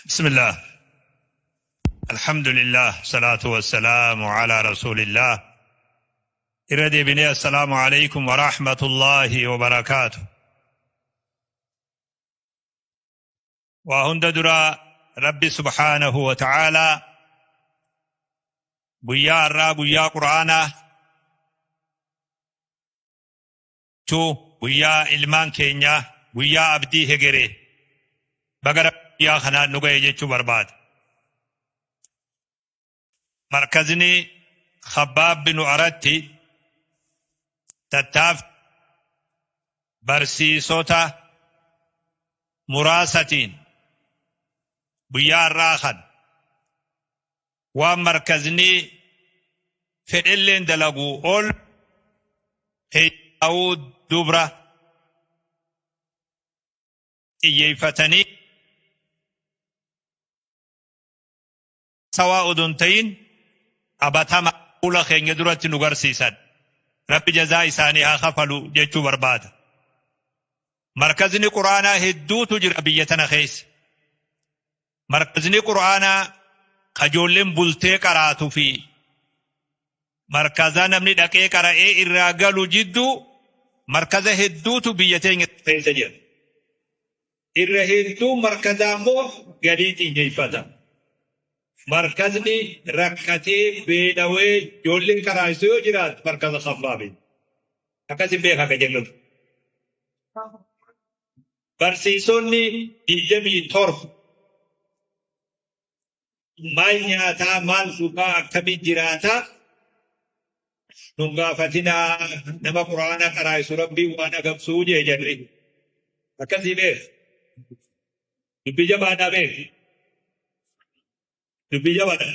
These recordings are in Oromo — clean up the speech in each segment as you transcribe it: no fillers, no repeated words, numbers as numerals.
بسم الله الحمد لله صلاة والسلام على رسول الله إردي بني السلام عليكم ورحمة الله وبركاته وهند درا ربي سبحانه وتعالى guyyaa har'aa guyyaa qur'aanaa tu guyyaa ilmaan keenyaa guyyaa abdii hegeree baga guyyaa kanaan nu ga'e jechuu barbaada. Markazni Khabbaab binu Aratti tattaaf barsiisota muraasatiin guyyaa har'aa kan waan markazni fedhelleen dalagu ol heeyya'uu dubra xiyyeeffatanii sawaa odon ta'in qabatama fuula keenya duratti nu garsiisan. Rabbi jazaa isaanii haa kafalu jechuu barbaada. Markazni Qur'aanaa hedduutu jira biyya tana keessa. Markazni Qur'aanaa kajoolleen bultee qaraatu fi markaza namni dhaqee qara'ee irraa galu jidduu markaza hedduutu biyya teenya keessa jira. Irra hedduu markazaa immoo galii xiyyeeffata. Markazni rakkatee beelawee ijoolleen qaraa'isu yoo jiraatu markaza Khabbaabi. Akkasi beeka ka jennutu. Barsiisonni 27 maal nyaataa maal dhugaa akkamii jiraataa nun gaafatinaa nama quraana qaraa'isu rabbiin waan agamsuu jee jedhe. Akkasii beek. Dubbii jabaadhaa beek. Dubbii jabaadha.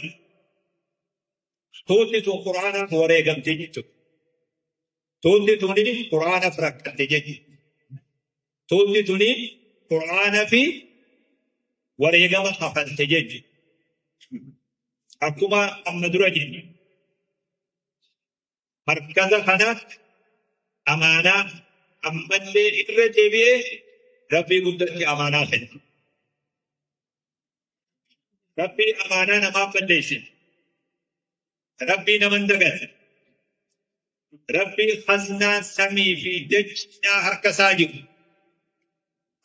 Tuutni tun quraanaaf wareegamte jechuudha. Tuutni tuni quraanaaf rakkatte jechuudha. Tuutni tuni quraana fi wareegama kafalte jechuudha. Akkuma amma dura jenne markaza kana amaanaa ammallee irra deebi'ee rabbii guddatti amaanaa kenna. Rabbii amaanaa namaaf balleessine. Rabbii nama hin dagate. Rabbii khaznaa samii fi dachaa harka isaa jiru.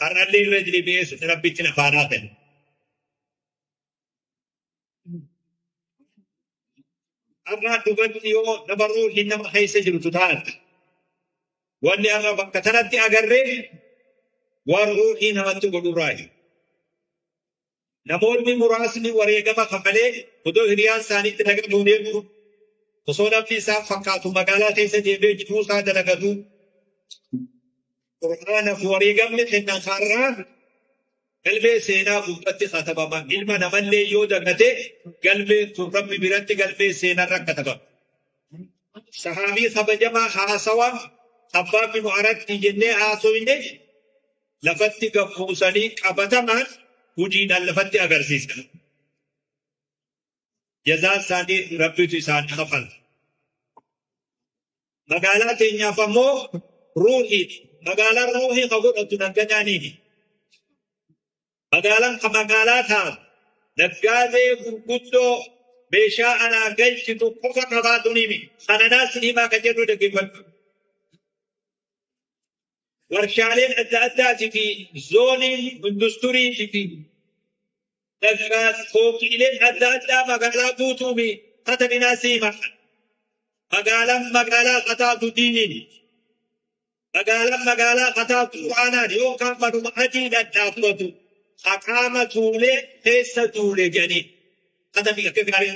Har'allee irra deebi'ee rabbitti amaanaa kenna. Har'a dhugatti yoo nama ruuhiin nama keessa jirtu taate wanni har'a bakka tanatti agarree waan ruuhii namatti godhurraayi. Namoonni muraasni wareegama kafalee odoo hiriyaan isaaniitti dagatuu deemu osoo namni isaan fakkaatu magaalaa keessa deemee jiruu isaa dalagatu Qur'aanaaf wareegamni kennan har'aa galmee seenaa gubbatti katabama. Ilma namallee yoo dagate galmeen sun rabbi biratti galmee seenarra katabama. Sahaabii kabajamaa haasawa Abbaa binu Aratti jennee haasofne lafatti gabbuusanii qabatamaan hojiidhaan lafatti agarsiisan. Jazaan isaanii rabbitu isaan kafala. Magaalaa teenyaaf ammoo ruuhii magaalaan ruuhii ka godhatu naggadaaniini. Magaalaan ka magaalaa taatu naggaadee gurguddoo meeshaa alaa galchitu qofa qabaatu ni miti. Kananaas himaa ka jedhu dhaggeeffadhu. Warshaaleen adda addaatii fi zooniin industurii fi dhaggaa fooqiileen adda addaa magaalaa guutuumi katabinaa siima. Magaalaan magaalaa kataatu diiniini. Magaalaan magaalaa kataatu quraanaan yookaan manuma adiidhaan dhaabbatu haqaama tuulee keessa tuule jedhanii. Katabii akka gaarii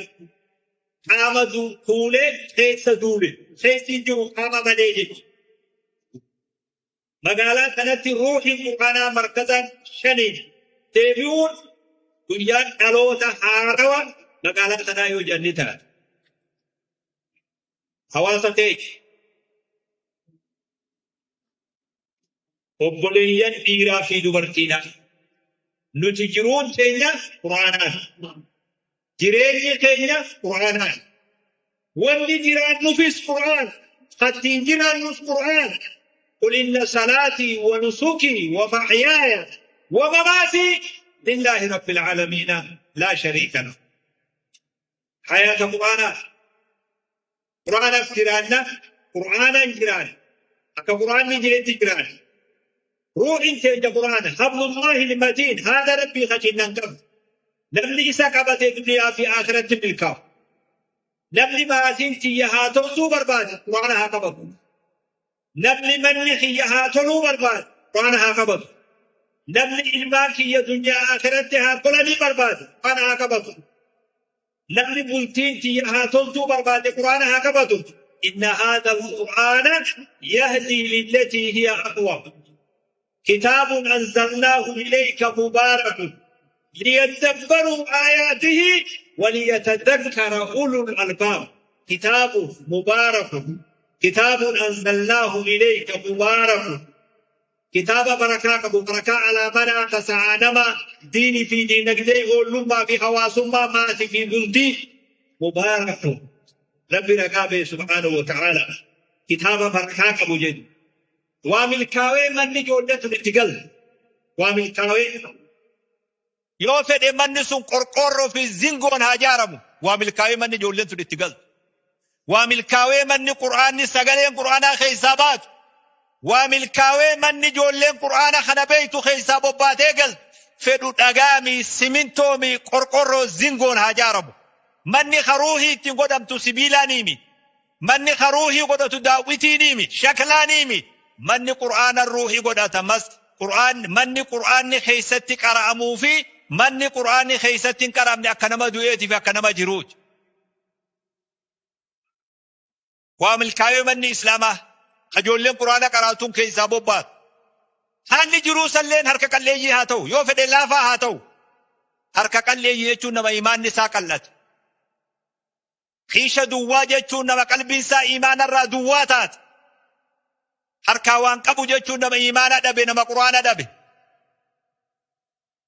qaama tuulee keessa tuule keessi hin jiru qaama malee jechuudha. Magaalaa kanatti ruuhiin quraanaa markazaan shaniin deebi'uun guyyaan dhaloota haarawa magaalaa kanaa yoo jennee taate. Hawaasa ta'e obboleeyyan dhiiraa fi dubartiidha. Nuti jiruun keenya quraanaan. Jireenyi keenya quraanaan. Wanni jiraannufis quraan. Kattiin jiraannus quraan. Qul inna salaatii wa nusukii wa mahyaaya wa mamaatii لله رب العالمين لا شريك له. حياة قرآن قرآن جيراننا قرآن جيران أكا قرآن جيران جيران روح انت قرآن حبل الله المتين هذا ربي خشينا نقف نمني إسا قبتي دنيا في آخرة ملكا نمني ما سنتي هاتو برباد قرآن ها قبض نمني من خي هاتو برباد قرآن ها قبض نمني إلما خي دنيا آخرتها قرآن برباد قرآن ها قبض نمني بلتين تي هاتو برباد قرآن ها قبض إن هذا القرآن يهدي للتي هي أقوم كتاب أنزلناه إليك مبارك ليتدبروا آياته وليتذكر أولو الألباب. كتاب مبارك كتاب أنزلناه إليك مبارك كتاب بركة بركة على منا تسعانما ديني في دينك دي أولما في حواسما ما في بلدي مبارك ربي ركابه سبحانه وتعالى كتاب بركة بجد وامل كاوي من جودة الاتقال وامل كاوي yoo fedhe manni sun qorqoorroo fi zingoon haa ijaaramu waa milkaa'ee manni ijoolleen sun itti galtu waa milkaa'ee manni qur'aanni sagaleen qur'aanaa keessaa baatu waa milkaa'ee manni ijoolleen qur'aana kana beeytu keessaa bobbaatee galtu fedhu dhagaami simintoomi qorqoorroo zingoon haa ijaaramu manni karuuhii ittiin godhamtu sibiilaaniimi manni karuuhii godhatu daawwitiiniimi shaklaaniimi manni qur'aana ruuhii godhata mas qur'aan manni qur'aanni keessatti qara'amuu fi manni qur'aanni keessatti hin qaramne akka nama du'eetii fi akka nama jiruuti. Waa milkaa'ee manni islaamaa ijoolleen qur'aana qaraatuun keessaa bobbaatu. Haalli jiruu salleen harka qalleeyyii haa ta'u yoo fedhe laafaa haa ta'u harka qalleeyyii jechuun nama imaanni isaa qallate. Kiisha duwwaa jechuun nama qalbiin isaa imaanarraa duwwaa taate. Harkaa waan qabu jechuun nama imaana dhabe nama qur'aana dhabe.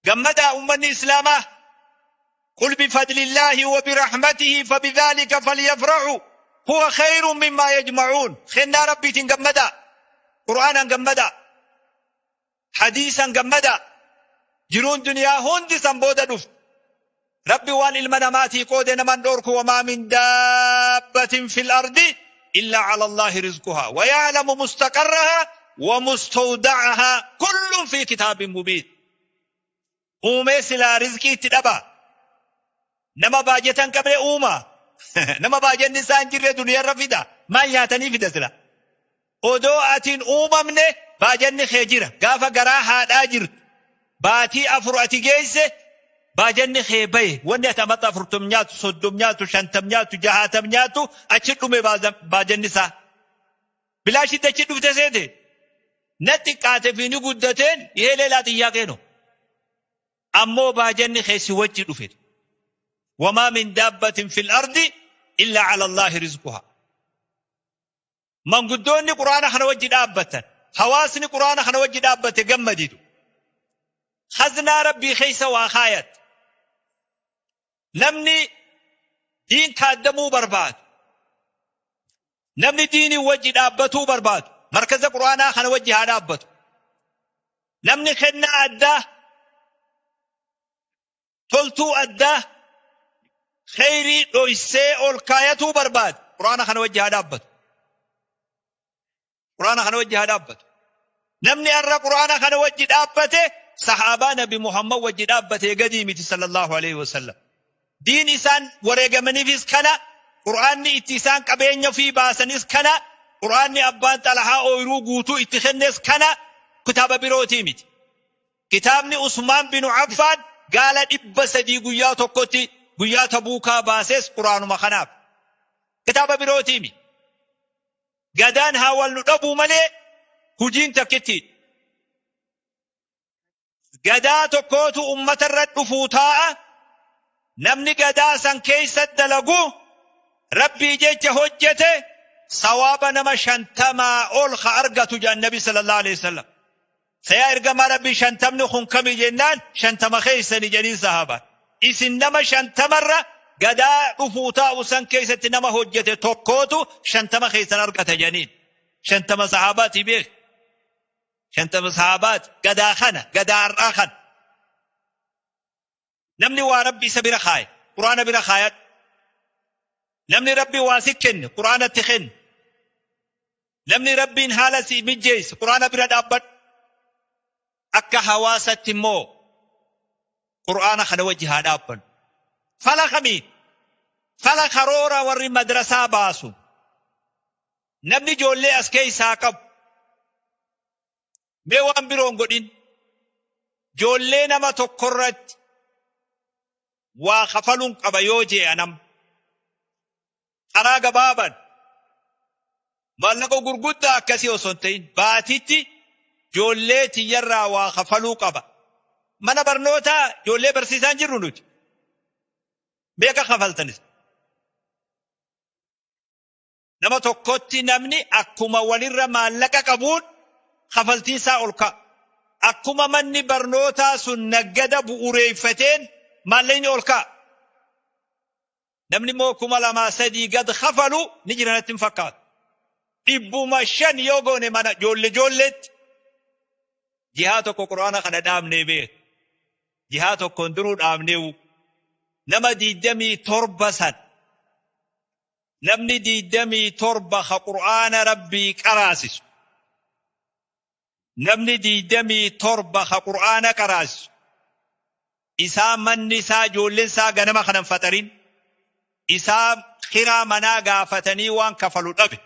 جمدا أمني إسلاما قل بفضل الله وبرحمته فبذلك فليفرحوا هو خير مما يجمعون. خلنا ربي تنجمدا قرآنا جمدا حديثا جمدا جرون دنيا هند سنبودا دف ربي وان المنامات قود من دورك وما من دابة في الأرض إلا على الله رزقها ويعلم مستقرها ومستودعها كل في كتاب مبين. Uumee silaa rizqii itti dhaba. Nama baajatan qabne uuma. Nama baajanni isaa hin jirre duniyaarra fida. Maal nyaatanii fida sila? Odoo atiin uumamne baajanni kee jira. Gaafa garaa haadhaa jirtu. Baatii afur ati geesse baajanni kee bahe. Wanni ati amata afurtum nyaatu, soddom nyaatu, shantam nyaatu, jahaatam nyaatu achi dhume baajanni isaa. Bilaashitti achi dhufte seete. Na xiqqaate fi ni guddateen ihee leelaa xiyyaa keeno. أمو باجني خيسي وجه دفر وما من دابة في الأرض إلا على الله رزقها. من قدوني قرآن خنا وجه دابة حواسني قرآن خنا وجه دابة جمديدو خزنا ربي خيسة وخايت نمني دين كادمو برباد نمني ديني وجه دابته برباد مركز قرآن خنا وجه دابته نمني خدنا أداه toltuu addaa kheyrii dhoysee ol kaayatuu barbaad quraana kana wajji haa dhaabbatu. Quraana kana wajji haa dhaabbatu. Namni har'a quraana kana wajji dhaabbate sahaabaa nabi Muhammad wajji dhaabbatee gadii miti sallallahu alaihi wasallam. Diin isaan wareegamaniifis kana quraanni itti isaan qabeenya ofii baasanis kana quraanni abbaan xalahaa ooyiruu guutuu itti kennes kana kitaaba birootii miti. Kitaabni Usmaan bin Affaan gaala 300 guyyaa tokkotti guyyaa tabuukaa baases quraanuma kanaaf. Kitaaba birootiimi. Gadaan haa wal nu dhabuu malee hujiin takkitti. Gadaa tokkootu ummata irra dhufuu taa'a. Namni gadaa san keessa dalagu rabbii jecha hojjete sawaaba nama 50 ol ka argatu jedhan nabi sallallahu alaihi wasallam. Sayaa ergamaa rabbii 50 kun kami jennaan 50 keessanii jedhiin sahaabaan. Isin nama 50rra gadaa dhufuu taa'u san keessatti nama hojjete tokkootu 50 keessan argata jedhaniin. 50 sahaabaati beek. 50 sahaabaati gadaa kana gadaa har'aa kana. Namni waa Rabbi isa bira kaaye Qur'aana bira kaayadhu. Namni Rabbi waa si kenne Qur'aanatti kenni. Namni Rabbiin haala si mijjeesse Qur'aana bira dhaabbadhu. Akka hawaasatti immoo Qur'aana kana wajji haa dhaabbannu. Fala kamiin? Fala karoora warri madrasaa baasu. Namni ijoollee as keessaa qabu mee waan biroon godhin ijoollee nama tokkorratti waa kafaluun qaba yoo je'e anam karaa gabaaban maallaqa gurguddaa akkasii osoo hin ta'in baatitti ijoollee tiyyarraa waa kafaluu qaba. Mana barnootaa ijoollee barsiisaan jirru nuti. Meeqa kafaltanis? Nama tokkotti namni akkuma walirra maallaqa qabuun kafaltiin isaa ol ka'a. Akkuma manni barnootaa sun naggada bu'ureeffateen maallaqni ol ka'a. Namni immoo 2000 3 gad kafalu ni jira natti hin fakkaatu. 500 yoo goone mana ijoollee ijoolleetti jihaa tokko Qur'aana kana dhaabnee beek. Jihaa tokkoon duruu dhaabneewu nama 27 san Namni 27 ka Qur'aana Rabbii qaraasisu. Namni 27 ka Qur'aana qaraasisu. Isaa manni isaa ijoolleen isaa ganama kana hin faxarin. Isaa kiraa manaa gaafatanii waan kafalu dhabe.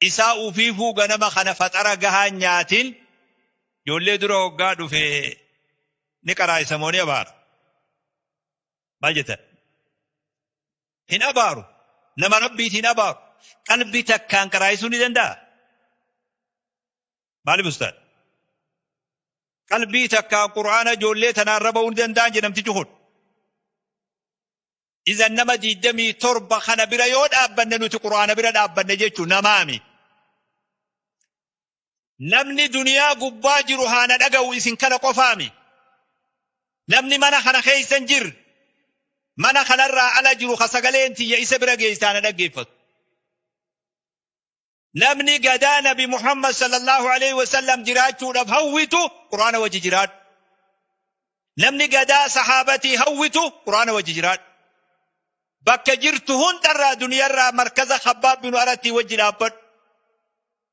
Isaa ufiifuu ganama kana faxara gahaa nyaatin. Ijoollee dura hoggaa dhufe ni qaraasisa moo ni abaara? Maal jettan? Hin abaaru. Nama Rabbiiti hin abaaru. Qalbii takkaan qaraa'isuu ni danda'a? Maaliif ustaad? Qalbii takkaan Qur'aana ijoollee tanaan raba'uu ni danda'an jedhamtichi kun. Izan nama 27 kana bira yoo dhaabbanne nuti Qur'aana bira dhaabbanne jechuun namaami. Namni duniyaa gubbaa jiru haa na dhaga'u isin kana qofaami. Namni mana kana keessa hin jirre mana kanarraa ala jiru ka sagaleen tiyya isa bira geesse haa na dhaggeeffatu. Namni gadaa Nabi Muhammad sallallahu alaihi wasallam jiraachuudhaaf hawwitu Qur'aana wajji jiraadhu. Namni gadaa sahaabatii hawwitu Qur'aana wajji jiraadhu. Bakka jirtu hundarraa duniyarraa markaza Khabbaab binu Arattii wajji dhaabbadhu.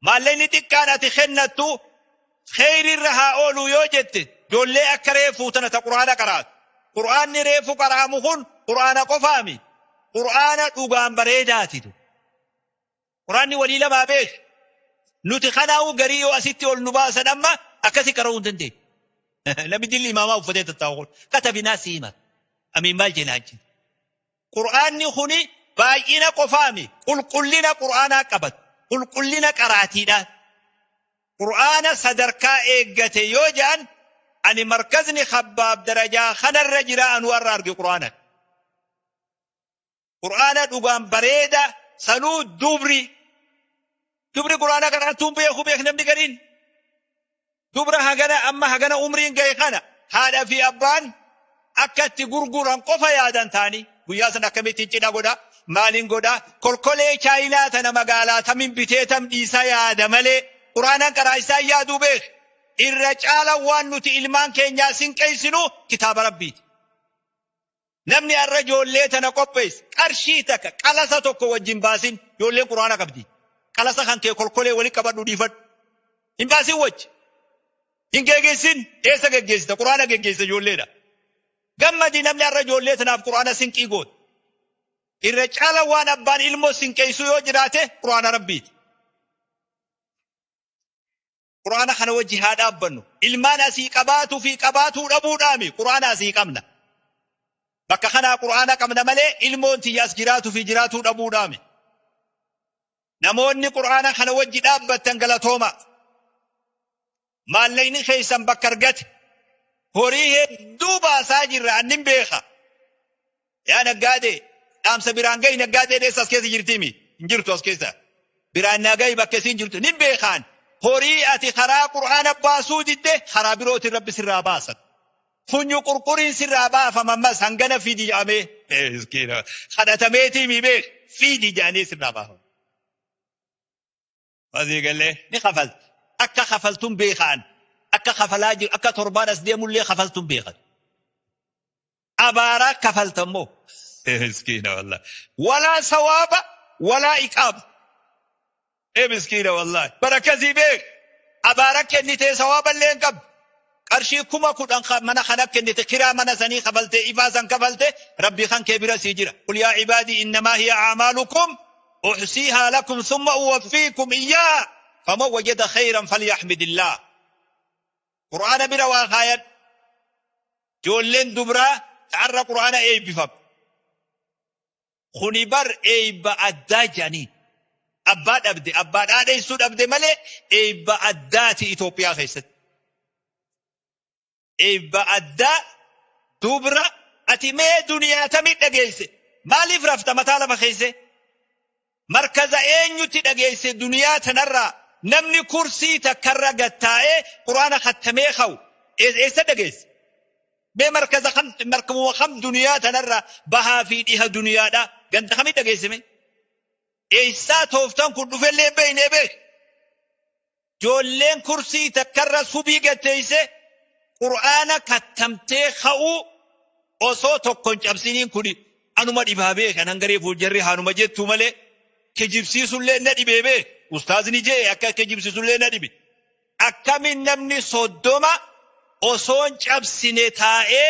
Maallaqni xiqqaan ati kennattu kheyriirra haa ooluu yoo jette ijoollee akka reefuu tana ta Qur'aana qaraatu. Qur'aanni reefu qara'amu kun Qur'aana qofaami. Qur'aana dhugaan bareedaatitu. Qur'aanni walii lamaa beek. Nuti kanaa'uu garii yoo asitti ol nu baasan amma akkasi qara'uu hin dandeenyu. Namni dilli imaamaa uffatee tattaa'u kun katabinaa siima. Amiin maal jenaa jechuudha. Qur'aanni kuni baay'ina qofaami qulqullina Qur'aanaa qabatu. Qulqullina qaraatiidha. Qur'aana sadarkaa eeggate yoo jedhan ani markazni Khabbaab darajaa kanarra jira anuu har'a arge Qur'aana. Qur'aana dhugaan bareeda sanuu dubri. Dubri Qur'aana qaraatuun beeku beek namni gariin. Dubra hagana amma hagana umriin gahe kana haadha fi abbaan akka itti gurguran qofa yaadan taanii guyyaa sana akkamittiin cidha godha maaliin godha kolkolee chaayinaa tana magaalaa tamin bitee tam dhiisa yaada malee Qur'aanaan qaraa isaan yaaduu beek. Irra caala waan nuti ilmaan keenyaa sinqeessinu kitaaba Rabbiiti. Namni har'a ijoollee tana qopheesse qarshii takka qalasa tokko wajjin baasin ijoolleen Qur'aana qabdi. Qalasa kan kee kolkolee wali qabadhu dhiifadhu. Hin baasin wajji. Hin geggeessin eessa geggeessita Qur'aana geggeessa ijoolleedha. Gammadi namni har'a ijoollee tanaaf Qur'aana sinqii goote. Irra caala waan abbaan ilmoo sinqeessu yoo jiraate Qur'aana Rabbiiti. Qur'aana kana wajji haa dhaabbannu. Ilmaan asii qabaatuu fi qabaatuu dhabuudhaami Qur'aana asii qabna. Bakka kanaa Qur'aana qabna malee ilmoon tiyya as jiraatuu fi jiraatuu dhabuudhaami. Namoonni Qur'aana kana wajji dhaabbattan galatooma. Maallaqni keessan bakka argate. Horii hedduu baasaa jirra annin beeka. Yaa naggaadee dhaamsa biraan gahi naggaadee dheessa as keessa jirtiimi hin jirtu as keessa. Biraan naa gahi bakka isiin jirtu nin beekaan. Horii ati karaa Qur'aana baasuu didde karaa birootiin Rabbi sirraa baasan. Funyu qurquriin sirraa baafama ammas hangana fidi jedhamee miskiina kadhatameetii mi beek fidi jedhanii sirraa baafama. Asii galee ni kafalti. Akka kafaltuun beekaan akka kafalaa jiru akka torbaan as deemullee kafaltuun beekan. Abaaraa kafalta immoo. Miskiina wallahi. Walaa sawaaba walaa iqaaba. Ee miskiina wallahi. Bara akkasii beek. Abaara kennitee sawaaba illee hin qabdu. Qarshii 10,000 mana kana kennite, kiraa mana sanii kafalte, ifaa san kafalte, rabbii kan kee bira sii jira. قل يا عبادي إنما هي أعمالكم أحصيها لكم ثم أوفيكم إياها فمن وجد خيرا فليحمد الله. Qur'aana bira waa kaayan. Ijoolleen dubraa ta'arra qur'aana eebbifam. Kuni bar eebba addaa jedhanii. Abbaa dhabde, abbaa dhaadheessuu dhabde malee eebba addaati Itoophiyaa keessatti. Eebba addaa dubra ati mee duniyaa tamii dhageesse? Maaliif rafta mataa lafa keesse? Markaza eenyutti dhageesse duniyaa tanarraa namni kursii takkarra gattaa'ee quraana kattamee ka'u eessa dhageesse? Mee markaza kam, markabuma kam duniyaa tanarraa bahaa fi dhiha duniyaadha ganda kamii dhageesse mee? Eessaa tooftaan kun dhufellee beeknee beek. Ijoolleen kursii takkarra subii gatteesse qur'aana kattamtee ka'uu osoo tokko hin cabsiniin kun anuma dhibaa beekan hangaree fuuljarri haanuma jettu malee kijibsiisullee na dhibee beek. Ustaazni jee akka kijibsiisullee na dhibe. Akkamin namni 30 osoo hin cabsine taa'ee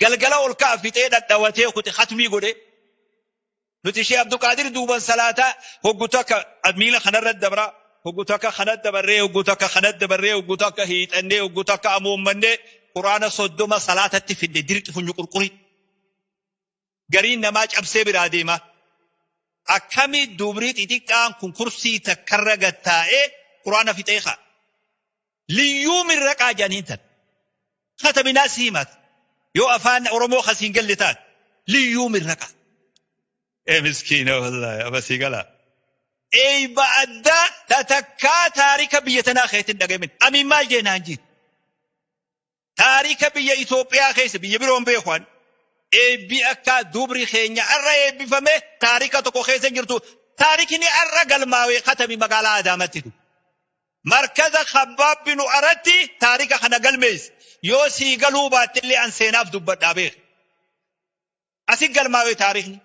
galgala ol ka'a fixee dhadhawatee kute hatmii godhe. Nuti ishee Abdulqaadir duuban salaataa hoggu takka miila kanarra dabraa, hoggu takka kana dabarree, hoggu takka kana dabarree, hoggu takka hiixannee, hoggu takka amoommannee quraana 30 salaatatti fidne dirqi funyu qurqurii. Gariin namaa cabsee biraa deema. Akkami dubrii xixiqqaan kun kursii takkarra gattaa'ee quraana fixee ka'a? Liyyuu mirraqaa jedhaniin tan. Katabinaa si himat. Yoo afaan Oromoo kasiin galle taate. Liyyuu mirraqaa. Ee miskiina wallaahi amasii galaa. Eeyba addaa tatakkaa taarika biyya tanaa keetiin dhagamin. Amiin maal jee naan jee. Taarika biyya Itoophiyaa keessa biyya biroon beekuan eebbi akka dubri keenya arra eebbifame taarika tokko keessa jirtu, taarikni arra galmaawee katami magaalaa Adaamatti tu. Markaza Khabbaab binu Aratti taarika kana galmeesse. Yoo sii galuu baattellee an seenaaf dubbadhaa beek. Asi galmaawee taarikni.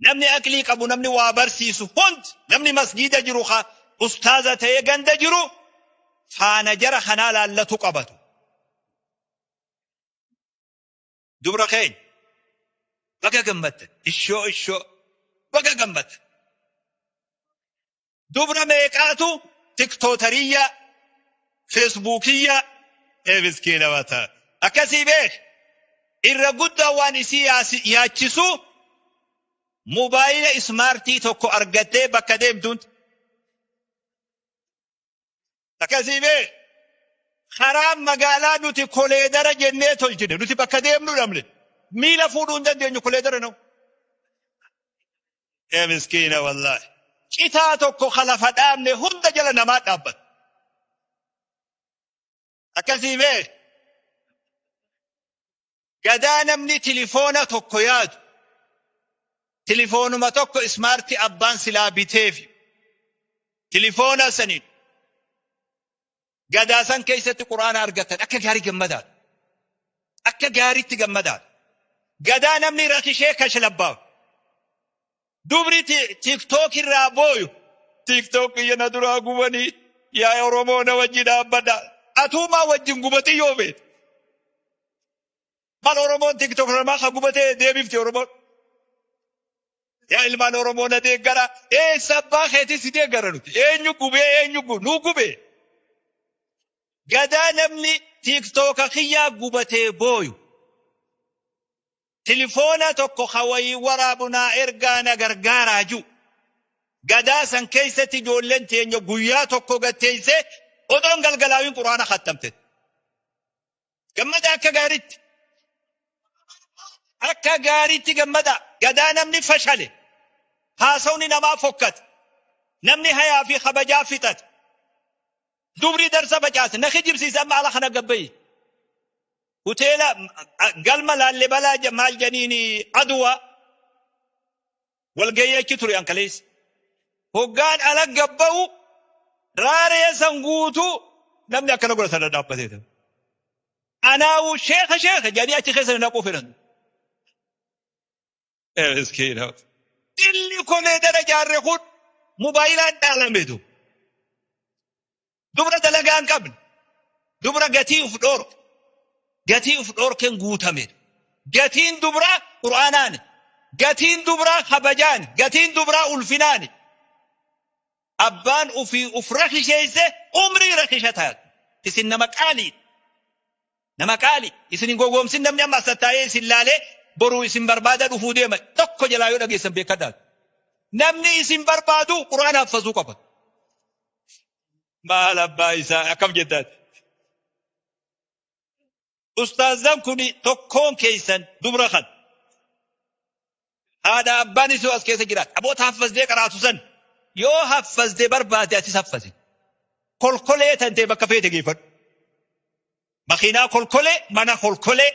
Namni aqlii qabu, namni waa barsiisu hundi, namni masgiida jiru, ka ustaaza ta'ee ganda jiru, faana jara kanaa laallatu qabatu. Dubra keenya baga gammaddan, ishoo ishoo baga gammaddan. Dubra meeqaatu tiktootariyyaa, feesbuukiyyaa, ee miskiina mataa. Akkasii beek, irra guddaa waan isii yaachisu mobaayila ismaartii tokko argattee bakka deemtuun. Akkasii beek, karaa magaalaa nuti koleedara jennee tolchine, nuti bakka deemnu dhabne, miila fuudhuu hin dandeenyu koleedara na'u. Ee miskiina wallaahi. Citaa tokko ka lafa dhaabne hunda jala namaa dhaabbata. Akkasii beek, gadaa namni tilifoona tokko yaadu, tilifoonuma tokko ismaartii abbaan silaa biteefi tilifoona saniin gadaa san keessatti quraana argatan akka gaarii gammadaadha. Akka gaariitti gammadaadha. Gadaa namni rakishee kashlabbaaf. Dubri TikTok irraa booyu. TikTok kiyya na duraa gubanii, yaa Oromoo na wajji dhaabbadha. Atuumaa wajjin gubatii yoo feete. Maal Oromoon TikTok namaa ka gubatee deebifti Oromoon? Yaa ilmaan Oromoo na deeggara. Eessa abbaa keetii si deeggara nuti? Eenyu gubee, eenyu nu gubee? Gadaa namni TikToka kiyyaa gubatee booyu. Tilifoona tokko hawayii waraabu naa ergaa na gargaaraa jiru. Gadaa san keessatti ijoolleen teenya guyyaa tokko gatteessee odoon galgalaawiin quraana kattamte. Gammada akka gaariitti. Akka gaariitti gammada. Gadaa namni fashale. Haasawni namaa fokkate. Namni hayaa fi kabajaa fixate. Dubri darsa facaase. Na kijibsiise amma ala kana gabbayi. Hoteela galma Laallibalaa maal janiini Aduwaa walgahii achi ture ankaleessa. Hoggaan ala gabba'u raaree san guutuu namni akkana godhatan dhaabbatee. Anaawu sheekha sheekha jedhanii achi keessa na naquu fedhan. Miskiina. Dilli koleedara jaarre kun mobaayilaan dhaalametu. Dubra dalagaa hin qabne. Dubra gatii uf dhoorke. Gatii uf dhoorkeen guutame. Gatiin dubraa Qur'aanaani. Gatiin dubraa kabajaani. Gatiin dubraa ulfinaani. Abbaan ufii uf rakisheeyse umrii rakisha taate. Isin nama qaalii. Nama qaali. Isin hin gowwoomsin namni amma as tattaa'ee isin laalee boruu isin barbaada dhufuu deema. Tokko jalaa yoo dhageessan beekadhaa. Namni isin barbaadu Qur'aana haffazuu qaba. Maal abbaa isaa akkam jettaati. Ustaazan kun tokkoon keessan dubra kan. Haadha abbaan isoo as keessa jiraata. Aboota haffazdee qaraatu san yoo haffazdee barbaade atis haffazi. Kolkolee tantee bakka feete geeffadhu. Makiinaa kolkolee, mana kolkolee,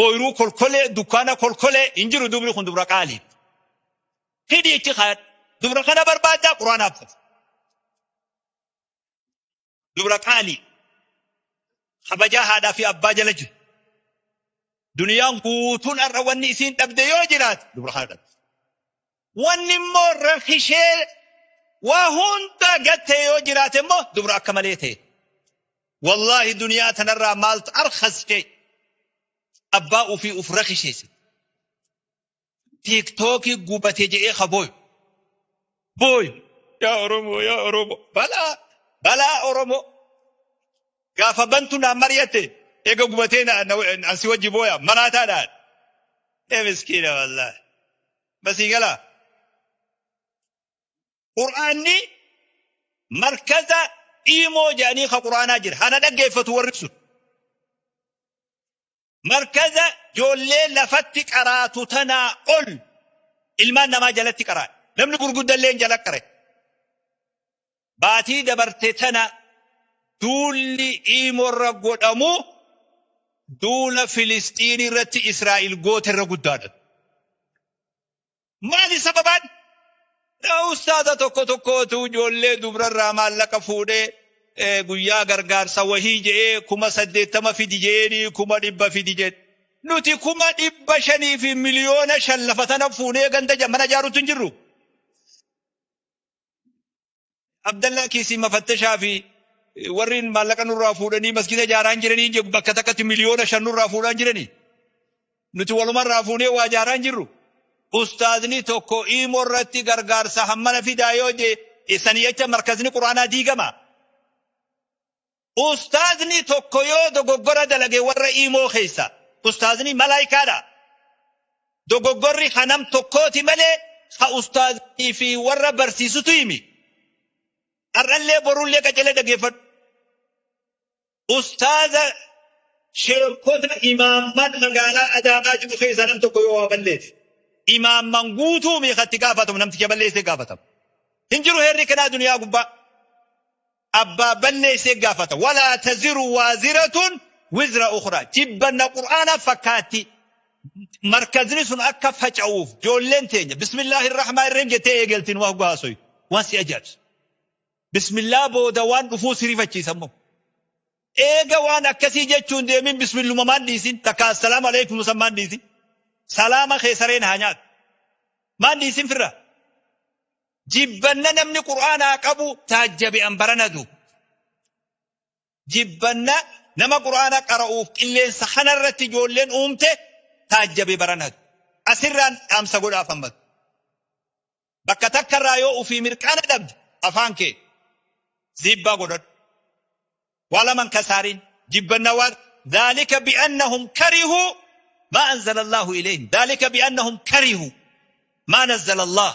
ooyiruu kolkolee, dukkaana kolkolee hin jiru dubri kun dubra qaalii. Hidhi ichi kaayadhu. Dubra kana barbaaddaa Qur'aana haffazi. Dubra qaalii. Kabajaa haadhaa fi abbaa jala jiru. Duniyaan guutuun har'a wanni isiin dhabde yoo jiraate dubra kana dhabde. Wanni immoo rakishee waa hunda gatte yoo jiraate immoo dubra akka malee ta'e. Wallaahi duniyaa tanarraa maaltu arkhas ta'e abbaa ofii uf rakisheesse. Tiiktookii gubate jedhee ka booyu. Booyu. Yaa Oromoo yaa Oromoo balaa balaa Oromoo. Gaafa bantu naan mari'atte eega gubatee an si wajji booya maraataadhaan. Ee miskiina wallaahi. Basii galaa. Qur'aanni markaza iimoo jedhanii ka qur'aanaa jira. Hana dhaggeeffatu warri sun. Markaza joollee lafatti qaraatu tanaa ol ilmaan namaa jalatti qara'a. Namni gurguddalleen jala qare. Baatii dabarte tana duulli iimorra godhamu duula Filisxiin irratti Israa'il goote irra guddaadha. Maali sababaan? Ustaaza tokko tokkootu ijoollee dubrarraa maallaqa fuudhee guyyaa gargaarsa wahii je'ee 80,000 fidi je'eenii 100,000 fidi jedhe. Nuti 500,000 fi 5,000,000 lafa tana fuunee ganda mana ijaaruutti hin jirru. Abdallaa kiisii mafattashaa fi warri maallaqa nurraa fuudhanii masgida ijaaraa hin jiranii jedhu bakka takkatti 5,000,000 nurraa fuudhaa hin jiranii. Nuti walumarraa fuunee waa ijaaraa hin jirru. Ustaazni tokko imoo irratti gargaarsa hammana fidaa yoo jee sanii jecha markazni quraanaa diigama. Ustaazni tokko yoo dogoggora dalage warra imoo keessa ustaazni malaayikaadha. Dogoggorri ka nam tokkooti malee ka ustaaznii fi warra barsiisutu himi. Har'allee borullee qacelee dhageeffadhu. Ustaaza sheekota imaamman magaalaa Adaamaa jiru keessaa nam tokko yoo waa balleesse. Imaamman guutuu meeqatti gaafatamu namticha balleessee gaafatama. Hin jiru heerri kanaa duniyaa gubbaa. Abbaa balleessee gaafata. Walaa taziru waaziratun wizra ukhraa. Jibbanna Qur'aana fakkaatti. Markazni sun akka faca'uuf ijoolleen teenya bismillaahi rahmaan rahiim jettee eegaltiin waa hoggaa haasoyu. Waan si ajaa'ibsu. Bismillaa booda waan dhufuu si rifachiisa immoo. Eega waan akkasii jechuun deemin bismilluma maan dhiisin takka assalaamu alaikum san maan dhiisin. Salaama kee sareen haa nyaatu. Maan dhiisin firra. Jibbanna namni Qur'aanaa qabu taajjabe an barana du. Jibbanna nama Qur'aana qara'uuf qilleensa kanarratti ijoolleen uumte taajjabe barana du. Asirraan dhaamsa godhaaf ammatu. Bakka takkarraa yoo ufii mirqaana dhabde afaan kee ziibbaa godhadhu. Waa laman kasaariin jibbanna waan dhaalika bi'annahum karihuu maa anzala Allahu ilayhim dhaalika bi'annahum karihuu maa nazzala Allah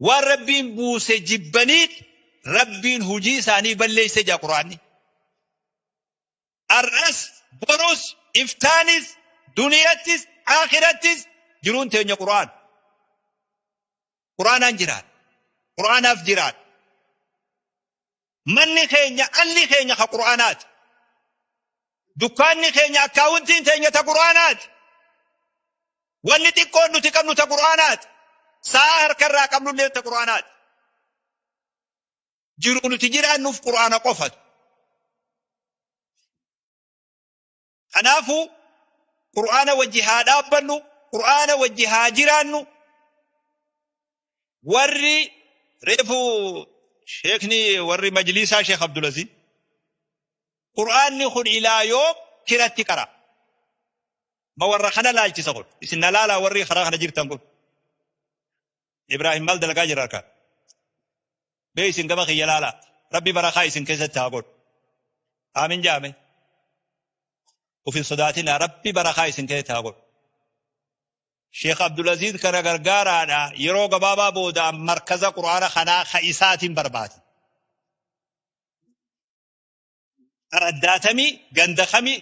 waan Rabbiin buuse jibbaniit Rabbiin hujii isaanii balleeyse jaa Qur'aanni. Ar'as borus iftaanis duniyattis aakirattis jiruun teenya Qur'aan. Qur'aanaan jiraadha. Qur'aanaaf jiraadha. Manni keenya alli keenya ka Qur'aanaati. Dukkaanni keenya akkaawuntiin teenya ta Qur'aanaati. Wanni xiqqoon nuti qabnu ta Qur'aanaati. Sa'a harkarraa qabnullee ta Qur'aanaati. Jiru nuti jiraannuuf Qur'aana qofatu. Kanaafuu Qur'aana wajji haa dhaabbannu, Qur'aana wajji haa jiraannu. Warri reefu sheekni warri majliisaa Sheekh Abdulaziz Qur'aanni kun ilaa yoom kiratti qara. Ma warra kana laalchisa kun. Isin na laalaa warri karaa kana jirtan kun. Ibraahim maal dalagaa jira harkaan? Mee isin gama kiyya laalaa. Rabbi barakaa isin keessatti haa godhu. Aamin jaame. Uf hin sodaatinaa Rabbi barakaa isin keessatti haa godhu. Sheekh Abdulaziz kana gargaaraadha yeroo gabaabaa booda markaza Qur'aana kanaa ka isaatiin barbaade. Araddaatamii ganda kamii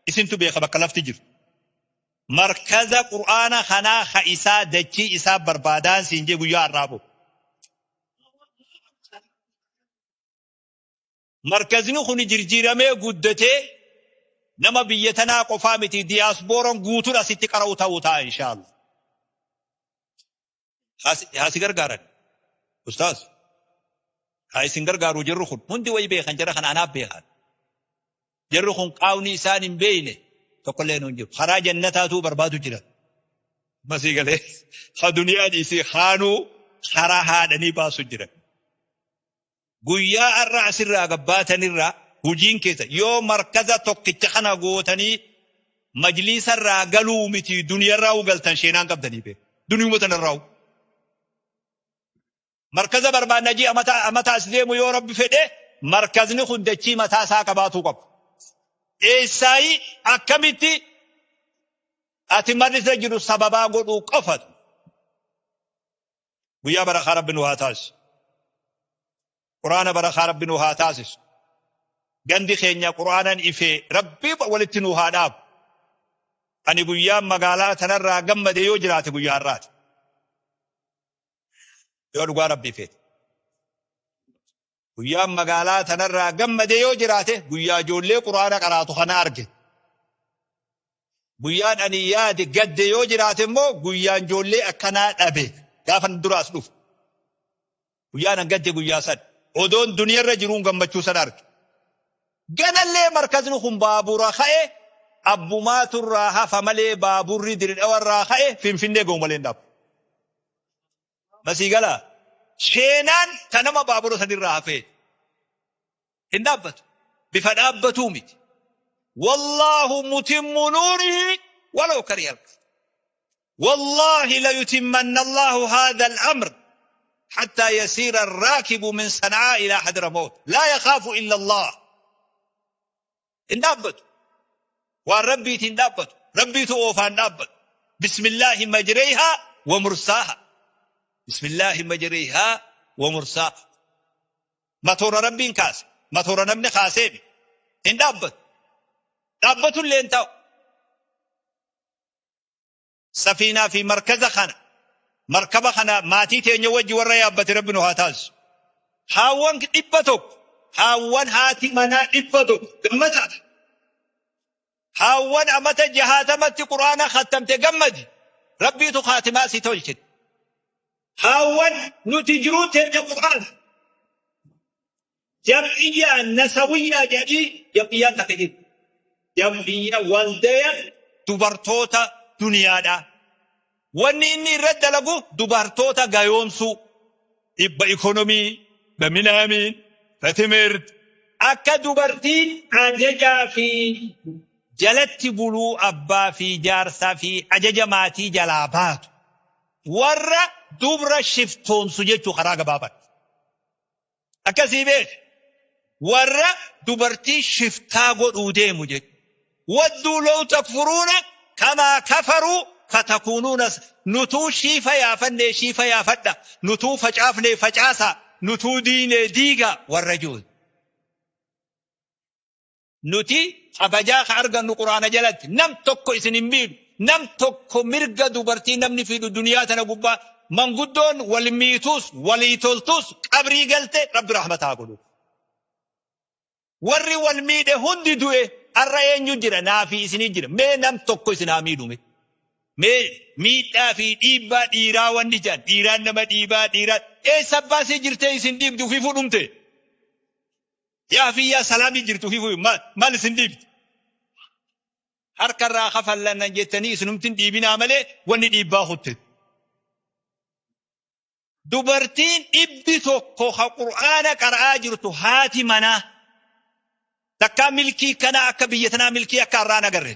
isintu beeka bakka lafti jiru. Markaza Qur'aana kanaa ka isaa dachii isaa barbaadaan siin jee guyyaa har'aa boo. Markazni kun jirjiiramee guddatee nama biyya tanaa qofaa miti diyaasbooran guutuun asitti qara'u ta'uu ta'a inshaallah. Haa si gargaaran. Ustaaz. Haa isin gargaaru jirru kun hundi wayi beekan jara kana anaaf beekan. Jarri kun qaawni isaan hin beeyne tokkollee hin jiru. Karaa jannataatuu barbaadu jira. Masii galee ha duniyaa dhiisii haanuu karaa haadhanii baasu jira. Guyyaa har'a asirraa gabbaatanirraa hujiin keessa yoo markaza tokkicha kana gootanii majliisarraa galuu miti duniyarraa galtan sheenaan qabdanii beeku. Duniyuma tanarraa. Markaza barbaanna jii amata amata as deemu yoo Rabbi fedhe markazni kun dachii mataa isaa qabaatuu qaba. Eessaayi akkamitti ati marrisa jiru sababaa godhuu qofatu. Guyyaa barakaa Rabbi nu haa taasisu. Quraana barakaa Rabbi nu haa taasisu. Gandi keenya Quraanan ifee Rabbi walitti nu haa dhaabu. Ani guyyaan magaalaa tanarraa gammade yoo jiraate guyyaa har'aati. Yoo dhugaa Rabbii feete. Guyyaan magaalaa tanarraa gammade yoo jiraate guyyaa ijoollee Quraana qaraatu kana arge. Guyyaan ani yaade gadde yoo jiraate immoo guyyaan ijoollee akkanaa dhabe gaafan duraas dhufu. Guyyaan an gadde guyyaa san. Odoon duniyarra jiruun gammachuu san arge. Ganallee markazni kun baabura ka'e abbumaatu irraa hafa malee baaburri Dirdhawarraa ka'e Finfinnee ga'u malee hin dhaabu. Masii galaa seenaan ta nama baabura sanirraa hafee hin dhaabbatu. Bifa dhaabbatuu miti. Wallaahu mutimmu nuurihi walaw kariha al-kafir. Wallaahi layutimmanna Allahu haadha al-amr hatta yasiira ar-raakibu min San'aa ila Hadramaut laa yakhaafu illa Allah. Hin dhaabbatu. Waan Rabbiitiin hin dhaabbatu. Rabbiitu oofaan dhaabbatu. Bismillaahi majreehaa wa mursaaha. Bismillaahi majreehaa wa mursaaha. Matoora Rabbiin kaase. Matoora namni kaaseemi. Hin dhaabbatu. Dhaabbatu illee hin ta'u. Safiinaa fi markaza kana markaba kana maatii teenya wajji warra yaabbate Rabbi nu haa taasisu. Haawwan 100 haawwan haati manaa 100 gammada. Haawwan amata 60tti Qur'aana khattamte gammadi. Rabbiitu khaatimaa si tolche. Haawwan nuti jiruu teenya Qur'aana. Jam'iyyaa nasawiyyaa jedhanii jam'iyyaan takka jirti. Jam'iyyaa waldaya dubartoota duniyaadhaa. Wanni inni irratti dalagu dubartoota gayoomsuu. Dhibba ikonomii, በምናምን በትምህርት akka dubartiin ajajaa fi jalatti buluu abbaa fi jaarsaa fi ajaja maatii jalaa baatu warra dubra shiftoomsu jechuu karaa gabaabatti. Akkasii beeki. Warra dubartii shiftaa godhuu deemu jechuudha. Wadduu law takfuruuna kamaa kafaruu fatakuunuuna nutuu shiifa yaafannee shiifa yaafadha nutuu facaafnee facaasa nutuu diinee diiga warra jiru. Nuti kabajaa ka argannu Qur'aana jalatti. Nam tokko isin hin miidhu. Nam tokko mirga dubartii namni fiidhu duniyaa tana gubbaa manguddoon wal miitus walii toltus qabrii galte Rabbi rahmata haa godhu. Warri wal miidhe hundi du'e har'a eenyu jira naa fi isinii jira. Mee nam tokko isin haa miidhu mee. Mee miidhaa fi dhiibbaa dhiiraa wanni jedhan dhiiraan nama dhiibaa dhiiraa eessa baasee jirtee isin dhiibdu ofiifuu dhumte. Yaa fi yaa salaamii jirtu ofiifuu maal isin dhiibdi. Harkarraa kafallanna jettanii isinumtin dhiibinaa malee wanni dhiibbaa kutte. Dubartiin 100 ka Qur'aana qara'aa jirtu haati manaa takkaa milkii kanaa akka biyya tanaa milkii akka har'aan agarre.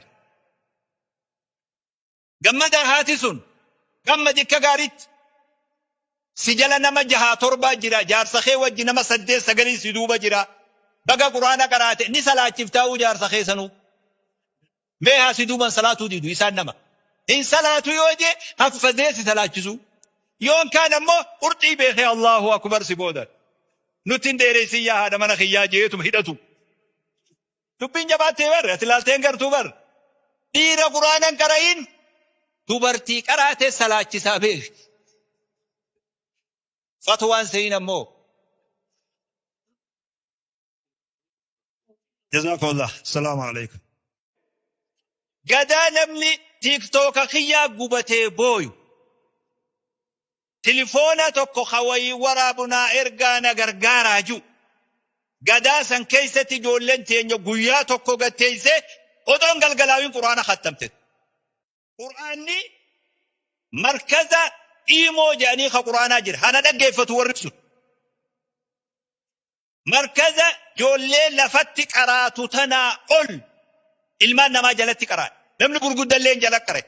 Gammadaa haati sun gammadi akka gaariitti. Si jala nama jahaa torbaa jira jaarsa kee wajji nama saddeet sagalii si duuba jira. Baga Qur'aana qaraate ni salaachiftaa'uu jaarsa kee sanuu. Mee haa si duuban salaatuu didu isaan nama. Hin salaatu yoo jee haffazee si salaachisuu. Yoon kaan ammoo qurxii beekee Allahu akbar si boodan. Nutti hin dheeressin yaa haadha mana kiyyaa jeetuma hidhatu. Dubbiin jabaattee bar ati laaltee hin gartuu bar. Dhiira Qur'aana hin qara'in dubartii qaraatee salaachisaa beeki. Fatwaan seyin ammoo. Jazakallah. Salaamu alaikum. Gadaa namni tiiktooka kiyyaa gubatee booyu. Tilifoona tokko ka wayii waraabu naa ergaa na gargaaraa ji'u. Gadaa san keessatti ijoolleen teenya guyyaa tokko gad teessee odoon galgalaawin Qur'aana khattamte. Qur'aanni markaza Iimoo jedhanii ka Qur'aanaa jira. Hana dhaggeeffatu warri sun. Markaza ijoollee lafatti qaraatu tanaa ol ilmaan namaa jalatti qara'a. Namni gurguddalleen jala qare.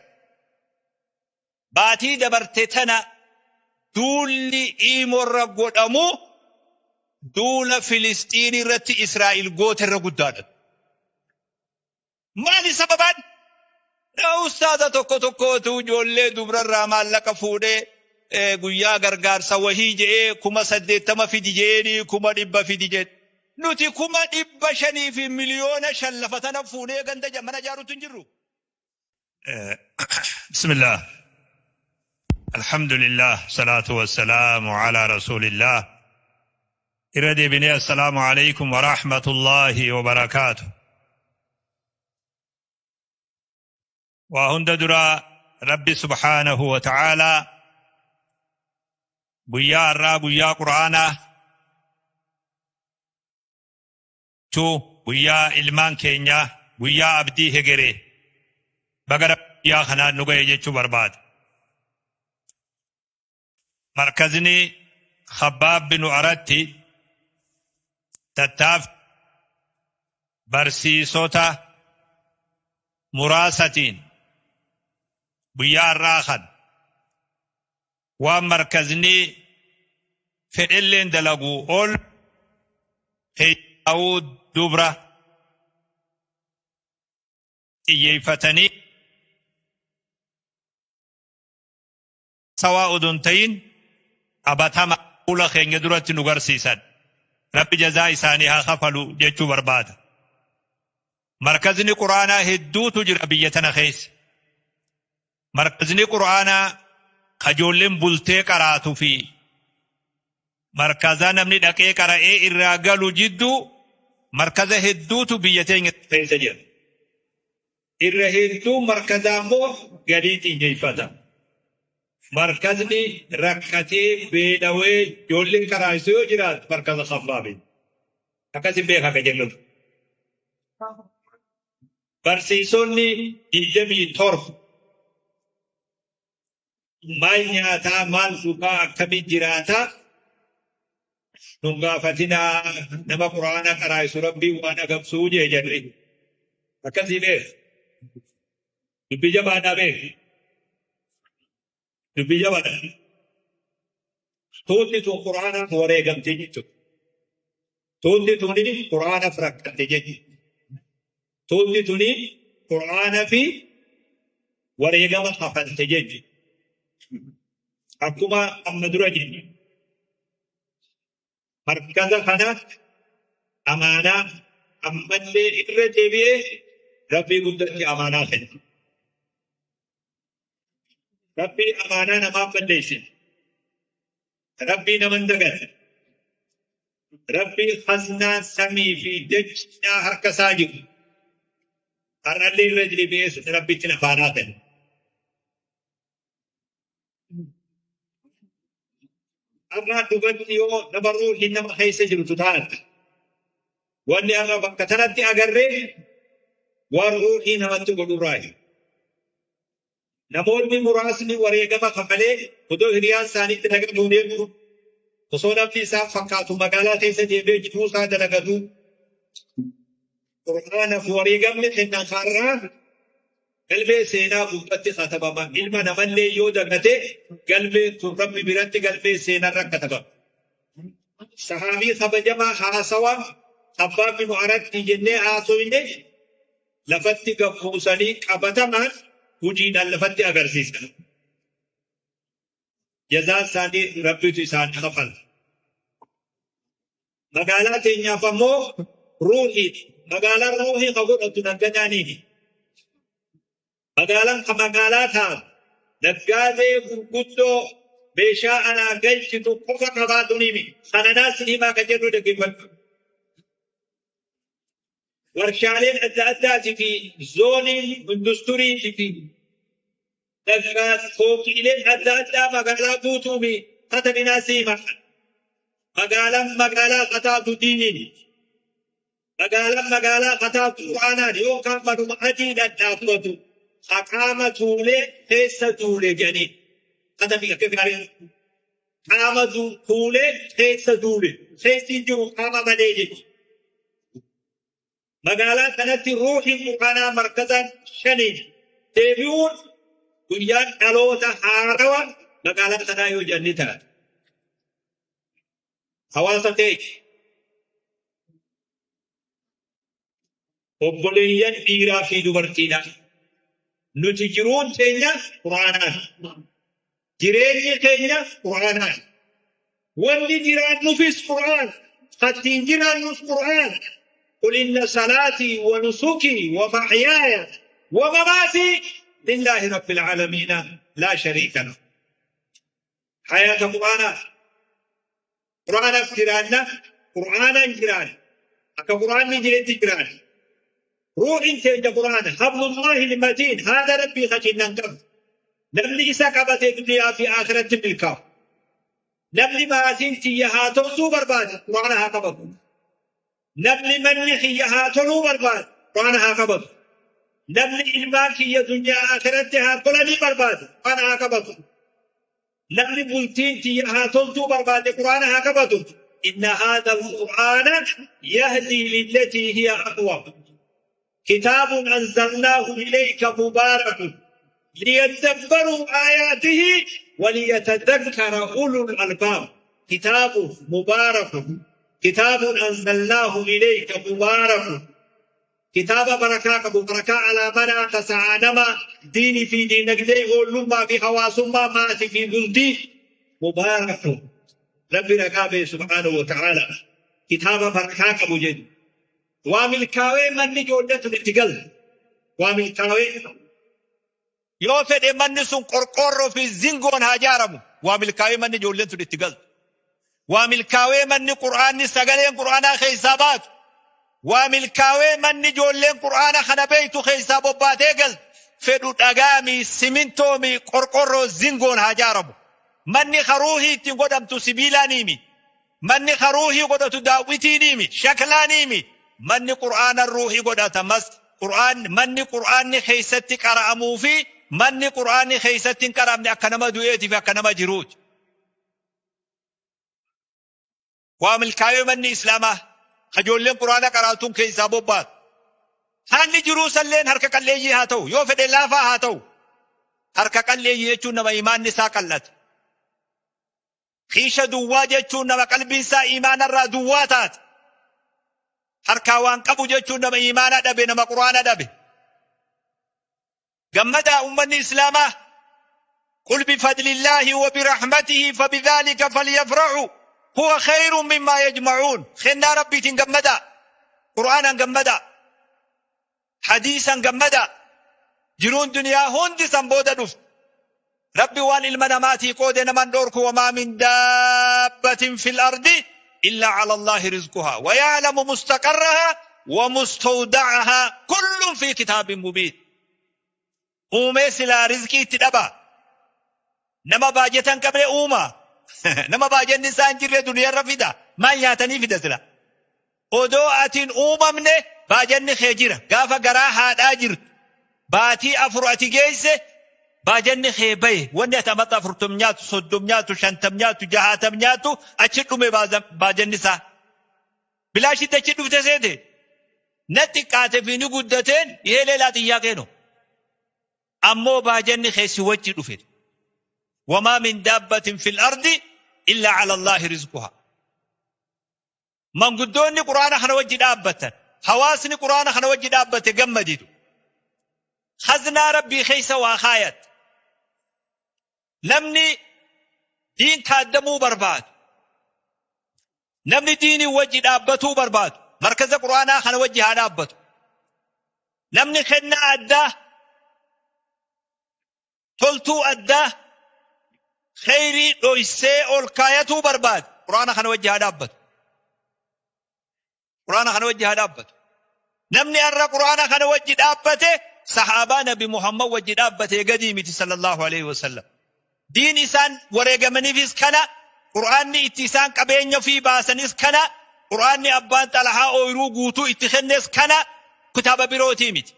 Baatii dabarte tana duulli Iimoorra godhamu duula Filisxiin irratti Israa'il goote irra guddaadha. Maali sababaan? Ustaaza tokko tokkootu ijoollee dubrarraa maallaqa fuudhee guyyaa gargaarsa wahii je'ee 80,000 fidi je'eenii 100,000 fidi jedhe. Nuti 500,000 fi 5,000,000 lafa tana fuunee ganda mana ijaaruutti hin jirru. Bismillah. Alhamdulillah. Salaatu wassalaamu ala Rasulillah. Irra deebinee assalaamu alaikum wa rahmatullahi wa barakaatu. Waa hunda dura Rabbi subhaanahu wa ta'aalaa guyyaa har'aa guyyaa Qur'aanaa tu guyyaa ilmaan keenyaa guyyaa abdii hegeree baga guyyaa kanaan nu ga'e jechuu barbaada. Markazni Khabbaab binu Aratti tattaaf barsiisota muraasatiin guyyaa har'aa kan waan markazni fedhelleen dalagu ol heeyya'uu dubra xiyyeeffatanii sawaa odoo hin ta'in qabatama fuula keenya duratti nu garsiisan. Rabbi jazaa isaanii haa kafalu jechuu barbaada. Markazni Qur'aanaa hedduutu jira biyya tana keessa. Markazni Qur'aanaa kajoolleen bultee qaraatu fi markaza namni dhaqee qara'ee irraa galu jidduu markaza hedduutu biyya teenya keessa jira. Irra hedduu markazaa immoo galii xiyyeeffata. Markazni rakkatee beelawee ijoolleen qaraa'isu yoo jiraatu markaza Khabbaabi. Akkasin beeka akka jennuuf. Barsiisonni 27 maal nyaataa maal dhugaa akkamii jiraataa nun gaafatinaa nama Qur'aana qaraa'isu Rabbiin waan agamsuu jee jedhe. Akkasii beek. Dubbii jabaadhaa beek. Dubbii jabaadha. Tuutni tun Qur'aanaaf wareegamte jechuudha. Tuutni tuni Qur'aanaaf rakkatte jechuudha. Tuutni tuni Qur'aana fi wareegama kafalte jechuudha. Akkuma amma dura jenne markaza kana amaanaa ammallee irra deebi'ee Rabbii guddatti amaanaa kenna. Rabbii amaanaa namaa balleessine. Rabbii nama hin dagate. Rabbii khaznaan samii fi dachaa harka isaa jiru. Har'allee irra deebi'ee Rabbitti amaanaa kenna. Har'aa dhugatti yoo nama ruuhiin nama keessa jirtu taate wanni har'a bakka tanatti agarree Waan ruuhii namatti godhurraayi. Namoonni muraasni wareegama kafalee odoo hiriyaan isaaniitti dagatuu deemu, osoo namni isaan fakkaatu magaalaa keessa deemee jiruu isaa dalagatu, Qur'aanaaf wareegamni kennan har'aa galmee seenaa gubbatti katabama. Ilma namallee yoo dagate galmeen kun Rabbi biratti galmee seenarra katabama. Sahaabii kabajamaa haasawa Abbaa binu Aratti jennee haasoyne lafatti gabbuusanii qabatamaan hojiidhaan lafatti agarsiisan. Jazaan isaanii Rabbitu isaan kafala. Magaalaa teenyaaf ammoo ruuhiidha. Magaalaan ruuhii ka godhatu naggadaaniini. Magaalaan ka magaalaa taatu naggaadee gurguddoo meeshaa alaa galchitu qofa qabaatuniimi. Kananaas himaa ka jedhu dhaggeeffadhu. Warshaaleen adda addaatii fi zooniin industuriitii fi dhaggaa fooqiileen adda addaa magaalaa guutuu fi katabinaa siima. Magaalaan magaalaa kataatu diiniin. Magaalaan magaalaa kataatu Qur'aanaan yookaan manuma adiidhaan dhaabbatu haqaama tuulee keessa tuule jedhanii. Katabii akka gaarii qaama tuulee keessa tuule. Keessi hin jiru qaama malee jechuudha. Magaalaa kanatti ruuhiin Qur'aanaa markazaan shaniin deebi'uun guyyaan dhaloota haarawa magaalaa kanaa yoo jenni taate. Hawaasa keenya obboleeyyan dhiiraa fi dubartiidha. Nuti jiruun keenya Qur'aanaan. Jireenyi keenya Qur'aanaan. Wanni jiraannufis Qur'aan. Kattiin jiraannus Qur'aan. قل إن صلاتي ونسكي ومحياي ومماتي لله رب العالمين لا شريك له. حياة قرآن قرآن جيراننا قرآن جيران أكا قرآن جيران جيران روح انت قرآن حبل الله المتين هذا ربي خشنا نقب نمني إسا قبت الدنيا في آخرة ملكا نمني ما سنتي يها ترسو برباد قرآن ها قبض نمني من خيها تلو برباد قرآن ها قبض نمني إلمان خي دنيا آخرتها طلني برباد قرآن ها قبض نمني بلتين تيها تلتو برباد قرآن ها قبض إن هذا القرآن يهدي للتي هي أقوم كتاب أنزلناه إليك مبارك ليدبروا آياته وليتذكر أولو الألباب. كتاب مبارك كتاب أنزلناه إليك مبارك كتاب بركة بركة على منا تسعانما ديني في دينك دي غلما في حواسما مات في ذلتي مبارك ربي ركابه سبحانه وتعالى كتاب بركة أبو جد وامل كاوي من جودة الاتقال وامل كاوي Yoo fedhe manni sun qorqoorroo fi zingoon haa ijaaramu. Waa milkaa'ee manni ijoolleen sun itti galtu. Waa milkaa'ee manni Qur'aanni sagaleen Qur'aanaa keessaa baatu. Waa milkaa'ee manni ijoolleen Qur'aana kana beektu keessaa bobbaatee galtu. Fedhu dhagaami, simintoomi, qorqoorroo zingoon haa ijaaramu. Manni haruuhii ittiin godhamtu sibiilaaniimi. Manni haruuhii godhatu daawwitiiniimi, shaklaaniimi. Manni Qur'aana ruuhii godhata. Mas Qur'aan manni Qur'aanni keessatti qara'amuu fi manni Qur'aanni keessatti hin qara'amne akka nama du'eetii fi akka nama jiruuti. Waa milkaa'ee manni Islaamaa ijoolleen Qur'aana qaraatuun keessaa bobbaatu. Haalli jiruu salleen harka qalleeyyii haa ta'u, yoo fedhe laafaa haa ta'u. Harka qalleeyyii jechuun nama imaanni isaa qallate. Kiisha duwwaa jechuun nama qalbiin isaa imaanarraa duwwaa taate. Harkaa waan qabu jechuun nama imaana dhabe, nama Qur'aana dhabe. Gammadaa ummanni Islaamaa قل بفضل الله وبرحمته فبذلك فليفرحوا هو خير مما يجمعون. خنا ربي تنجمدا قرآنا جمدا حديثا جمدا جرون دنيا هندي سنبودا دف ربي وان المناماتي قود نمن دورك وما من دابة في الأرض إلا على الله رزقها ويعلم مستقرها ومستودعها كل في كتاب مبين. Uumee silaa rizqii itti dhaba. Nama baajatan qabne uuma. Nama baajanni isaa hin jirre duniyaarra fida. Maal nyaatanii fida sila? Odoo atiin uumamne Baajanni kee jira. Gaafa garaa haadhaa jirtu baatii 4 ati geesse, baajanni kee bahe. Wanni ati amata 40 nyaatu, 30 nyaatu, 50 nyaatu, 60 nyaatu achi dhume. Baajanni isaa bilaashitti achi dhufte seete. Na xiqqaate fi ni guddateen ይሄ ሌላ ጥያቄ ነው። Ammoo baajanni kee si wajji dhufe. وما من دابة في الأرض إلا على الله رزقها. Manguddoonni quraana kana wajji dhaabbatan, hawaasni quraana kana wajji dhaabbate gammadidu. Khaznaa rabbii keessa waa kaayat. Namni diin kaaddamuu barbaadu, namni diinii wajji dhaabbatuu barbaadu, markaza quraanaa kana wajji haa dhaabbatu. Namni kennaa addaa, toltuu addaa, kheyrii dhoysee ol kaayatuu barbaadu, quraana kana wajji haa dhaabbatu. Quraana kana wajji haa dhaabbatu. Namni har'a quraana kana wajji dhaabbate sahaabaa Nabi Muhammad wajji dhaabbatee gadii miti, صلى الله عليه وسلم. Diin isaan wareegamaniifis kana, qur'aanni itti isaan qabeenya ofii baasanis kana, qur'aanni abbaan Xalahaa ooyiruu guutuu itti kennes kana, kitaaba birootii miti.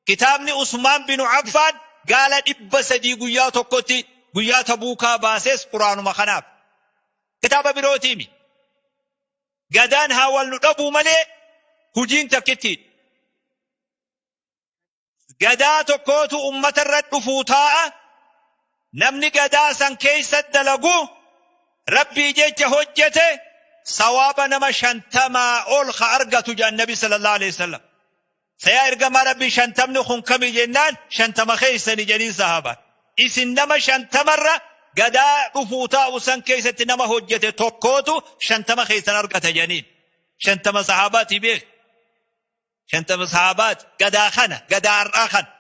Kitaabni Usmaan bin Affaan gaala 300 guyyaa tokkotti guyyaa Tabuukaa baases quraanuma kanaaf. Kitaaba birootii miti. Gadaan haa wal nu dhabuu malee hujiin takkittiidha. Gadaa tokkootu ummata irra dhufuu taa'a. Namni gadaa san keessa dalagu, rabbii jecha hojjete, sawaaba nama 50 ol ka argatu jedhan Nabi صلى الله عليه وسلم. Sayaa ergamaa rabbii, 50ni kun kami jennaan, 50 keessani jedhiin sahaabaan. Isin nama 50rra gadaa dhufuu taa'u san keessatti nama hojjete tokkootu 50 keessan argata jedhaniin. 50 sahaabaati beek. 50 sahaabaati gadaa kana, gadaa har'aa kana.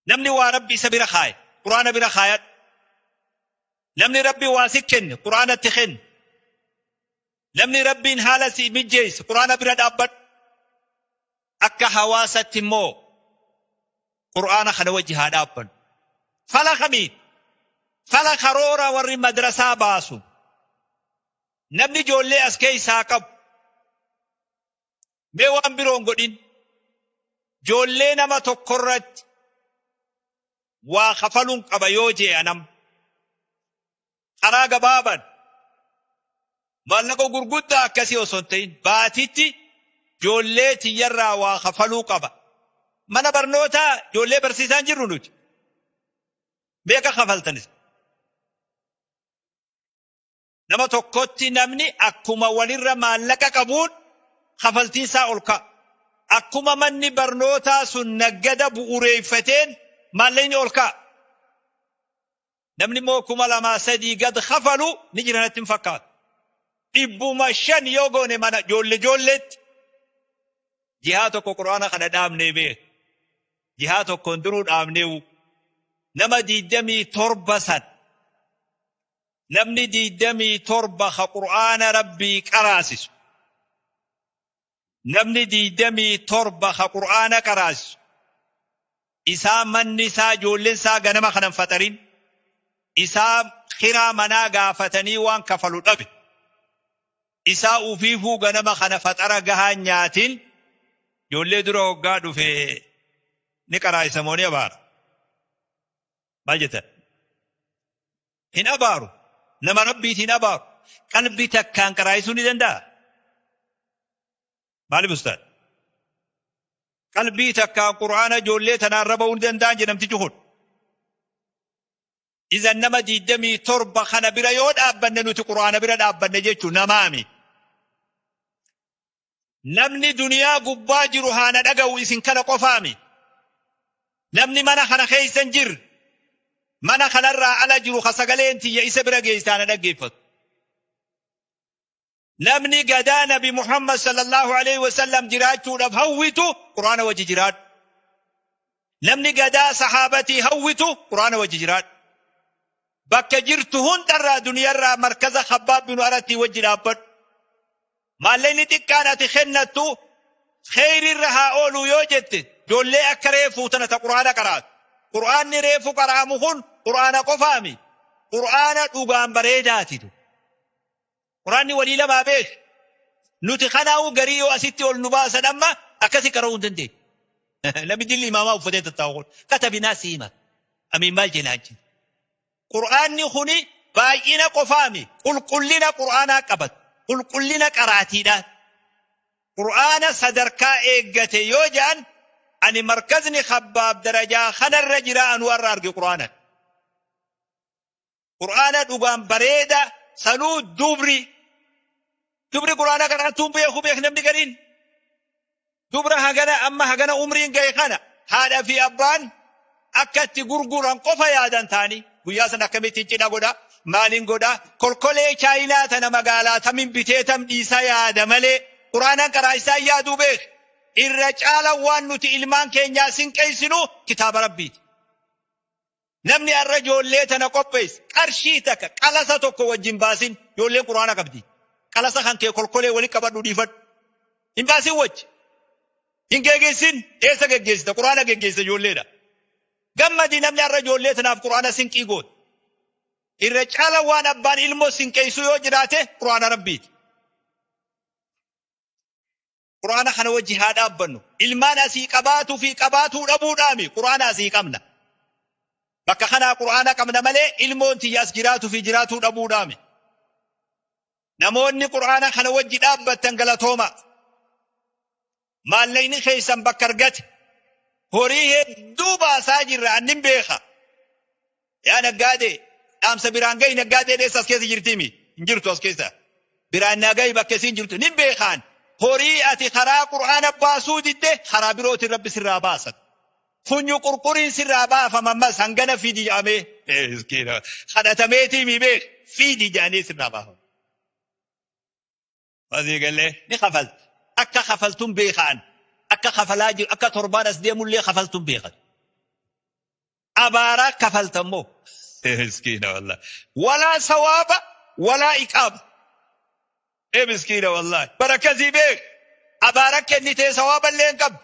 Namni waa rabbi isa bira kaaye quraana bira kaayadhu. Namni rabbi waa si kenne quraanatti kenne. Namni rabbiin haala si mijjeesse quraana bira dhaabbadhu. Akka hawaasatti immoo quraana kana wajji haa dhaabbannu. Fala kamiin? Fala karoora warri madrasaa baasu. Namni ijoollee as keessaa qabu mee waan biroon godhin, ijoollee nama tokkorratti waa kafaluun qaba yoo jee anam, karaa gabaaban, maallaqa gurguddaa akkasii osoo hin ta'in, baatitti ijoollee tiyyarraa waa kafaluu qaba. Mana barnootaa ijoollee barsiisaan jirru nuti. Meeqa kafaltanis? Nama tokkotti namni akkuma walirra maallaqa qabuun kafaltiin isaa ol ka'a. Akkuma manni barnootaa sun naggada bu'uureeffateen maallaqni ol ka'a. Namni immoo 2000, 3000 gad kafalu ni jira natti hin fakkaatu. 500 yoo goone mana ijoollee ijoolleetti jihaa tokko quraana kana dhaabnee beek. Jihaa tokkoon duruu dhaabneewu. Nama 27 san, namni 27 ka qur'aana rabbii qaraasisu, namni 27 ka qur'aana qaraasisu, isaa manni isaa, ijoolleen isaa ganama kanan faxarin, isaa kiraa manaa gaafatanii waan kafalu dhabe, isaa ufiifuu ganama kana faxara gahaa nyaatin, ijoollee dura hoggaa dhufe ni qaraayisa moo ni abaara? Maal jettan? Hin abaaru. Nama rabbiitiin hin abaaru. Qalbii takkaan qaraayisuu ni danda'a? Maaliif, ustaad? Qalbii takkaan qur'aana ijoollee tanaan ba'uu ni danda'an jedhamtichi kun. Izan nama 27 kana bira yoo dhaabbanne, nuti qur'aana bira dhaabbanne jechuun namaami. Namni duniyaa gubbaa jiru haana dhaga'u, isin kana qofaami. Namni mana kana keessa hin jirre, mana kanarraa ala jiru, ka sagaleen tiyya isa bira geesse haana dhaggeeffatu. Namni gadaa Nabi Muhammad صلى الله عليه وسلم jiraachuudhaaf hawwitu quraana wajji jiraadhu. Namni gadaa sahaabatii hawwitu quraana wajji jiraadhu. Bakka jirtu hundarraa, duniyaarraa, markaza Khabbaab binu Aratti wajji dhaabbadhu. Maallaqni xiqqaan ati kennattu kheyrirra haa oolu yoo jette, ijoollee akka reefuu tana ta quraana qaraatu. Quraanni reefu qaraamu kun quraana qofaami. Quraana dhugaan bareedaatitu. Quraanni walii lamaa beeku. Nuti kanaa'uu garii yoo asitti ol nu baasan amma akkasi qara'uu hin dandeenyu. Namni dilli imaamaa uffatee tattaa'u kun katabinaa siima. Amiin maal jenaan jenna. Qur'aanni kuni baay'ina qofaami qulqullina Qur'aanaa qabatu. Qulqullina qaraatiidha. Qur'aana sadarkaa eeggate yoo jedhan ani markazni Khabbaab darajaa kanarra jira anuu har'a arge Qur'aana. Qur'aana dhugaan bareeda sanuu dubri. Dubri Qur'aana qaraatuun beeku beek namni gariin. Dubra hagana amma hagana umriin gahe kana haadha fi abbaan akka itti gurguran qofa yaadan ta'anii guyyaa sana akkamitti cidha godha maaliin godha kolkolee chaayinaa tana magaalaa tamin bitee tam dhiisaa yaada malee Qur'aanaan karaa isaa yaaduu beek. Irra caala waan nuti ilmaan keenyaa sinqeessinu kitaaba Rabbiiti. Namni har'a ijoollee tana qopheesse qarshii takka qalasa tokko wajjin baasin ijoolleen Qur'aana qabdi. Qalasa kan kee kolkolee walitti qabadhu dhiifadhu. Hin baasin wajji. Hin geggeessin eessa geggeessita Qur'aana geggeessa ijoolleedha. Gammadi namni har'a ijoollee tanaaf Qur'aana sinqii goote. Irra caala waan abbaan ilmoo sinqeessu yoo jiraate Qur'aana Rabbiiti. Qur'aana kana wajji haa dhaabbannu. Ilmaan asii qabaatuu fi qabaatuu dhabuudhaami Qur'aana asii qabna. Bakka kanaa Qur'aana qabna malee ilmoon tiyya as jiraatuu fi jiraatuu dhabuudhaami. Namoonni Qur'aana kana wajji dhaabbattan galatooma. Maallaqni keessan bakka argate. Horii hedduu baasaa jirra annin beeka. Yaa naggaadee dhaamsa biraan gahi naggaadee dheessa as keessa jirtiimi hin jirtu as keessa. Biraan naa gahi bakka isiin jirtu nin beekaan. Horii ati karaa Qur'aana baasuu didde karaa birootiin Rabbi sirraa baasan. Funyu qurquriin sirraa baafama ammas hangana fidi jedhamee. Miskiina kadhatameetii mi beek fidi jedhanii sirraa baafama. Asii galee ni kafalti. Akka kafaltuun beekaan akka kafalaa jiru akka torbaan as deemullee kafaltuun beekan. Abaaraa kafalta immoo. Miskiina wallahi. Walaa sawaaba walaa iqaaba. Ee miskiina wallahi. Barakasii beek. Abaara kennitee sawaaba illee hin qabdu.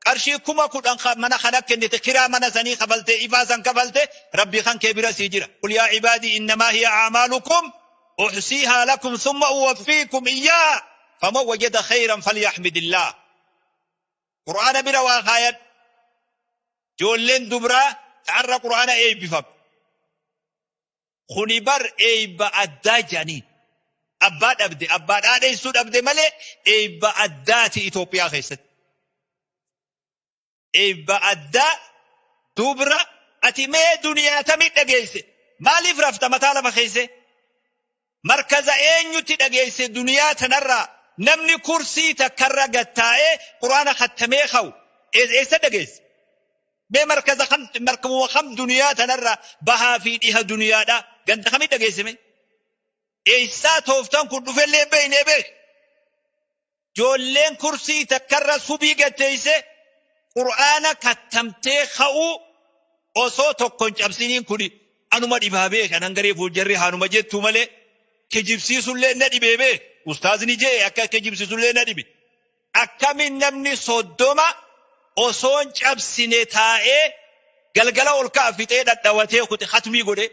Qarshii 10,000 mana kana kennite kiraa mana sanii kafaltee ifaa san kafalte Rabbii kan kee bira sii jira. Qul yaa ibaadii innamaa hiya a'maalukum uhsiihaa lakum thumma uwaffiikum iyyaa faman wajada khayran falyahmidillah. Qur'aana bira waa kaayadhu. Ijoolleen dubraa ta'arra Qur'aana eebbifamte. Kuni bar eebba addaa jedhanii. Abbaa dhabde, abbaa dhaadheessuu dhabde malee eebba addaati Itoophiyaa keessatti. Eebba addaa dubra ati mee duniyaa tamii dhageesse? Maaliif rafta mataa lafa keesse? Markaza eenyutti dhageesse duniyaa tanarraa namni kursii takkarra gattaa'ee Quraana kattamee ka'u eessa dhageesse? Mee markaza kam markabuma kam duniyaa tanarra bahaa fi dhiha duniyaadha ganda kamii dhageesse mee? Eessaa tooftaan kun dhufellee hin beeknee beek. Ijoolleen kursii takkarra subii gatteesse Qur'aana kattamtee ka'uu osoo tokko hin cabsiniin kun anuma dhibaa beek anan garee fuuljarri haanuma jettu malee kijibsiisullee na dhibee beek. Ustaazni jee akka kijibsiisullee na dhibe. Akkamin namni 30 osoon cabsine taa'ee galgala ol ka'a fixee dhadhawatee kute khatmii godhee.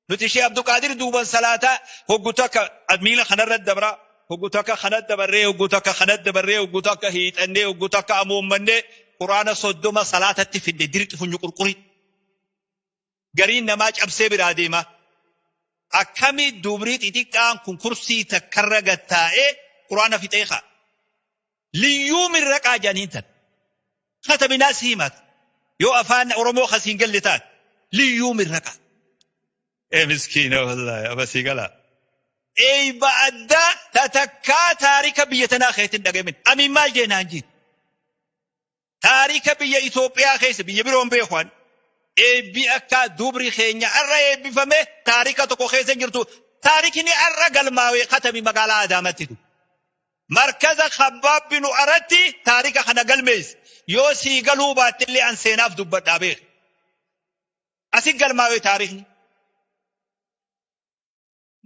Nuti Sheekh Abduqaadir duuban salaataa hoggu takka miila kanarra dabraa hoggu takka kana dabarree hoggu takka kana dabarree hoggu takka hiixannee hoggu takka amoommannee Quraana 30 salaatatti fidne dirqi funyu qurqurii. Gariin namaa cabsee biraa deema. Akkami dubrii xixiqqaan kun kursii takkarra gattaa'ee Quraana fixee ka'a. Liyyuu mirraqaa jedhaniin tan. Katabinaa si himata. Yoo afaan Oromoo kas hin galle taate. Liyyuu mirraqaa. Ee miskiina wallaahi abasii galaa. Eeyba addaa tatakkaa taarika biyya tanaa keetiin dhagamin. Amiin maal jeenaan jiin. Taarika biyya Itoophiyaa keessa biyya biroon beeku ani. Eebbi akka dubri keenya har'a eebbifame taarika tokko keessa hin jirtu. Taarikni har'a galmaawee katami magaalaa Adaamatti. Markaza Khabbaab binu Aratti taarika kana galmeesse. Yoo sii galuu baatte illee an seenaaf dubbadhaa beek. Asi galmaawee taarikni.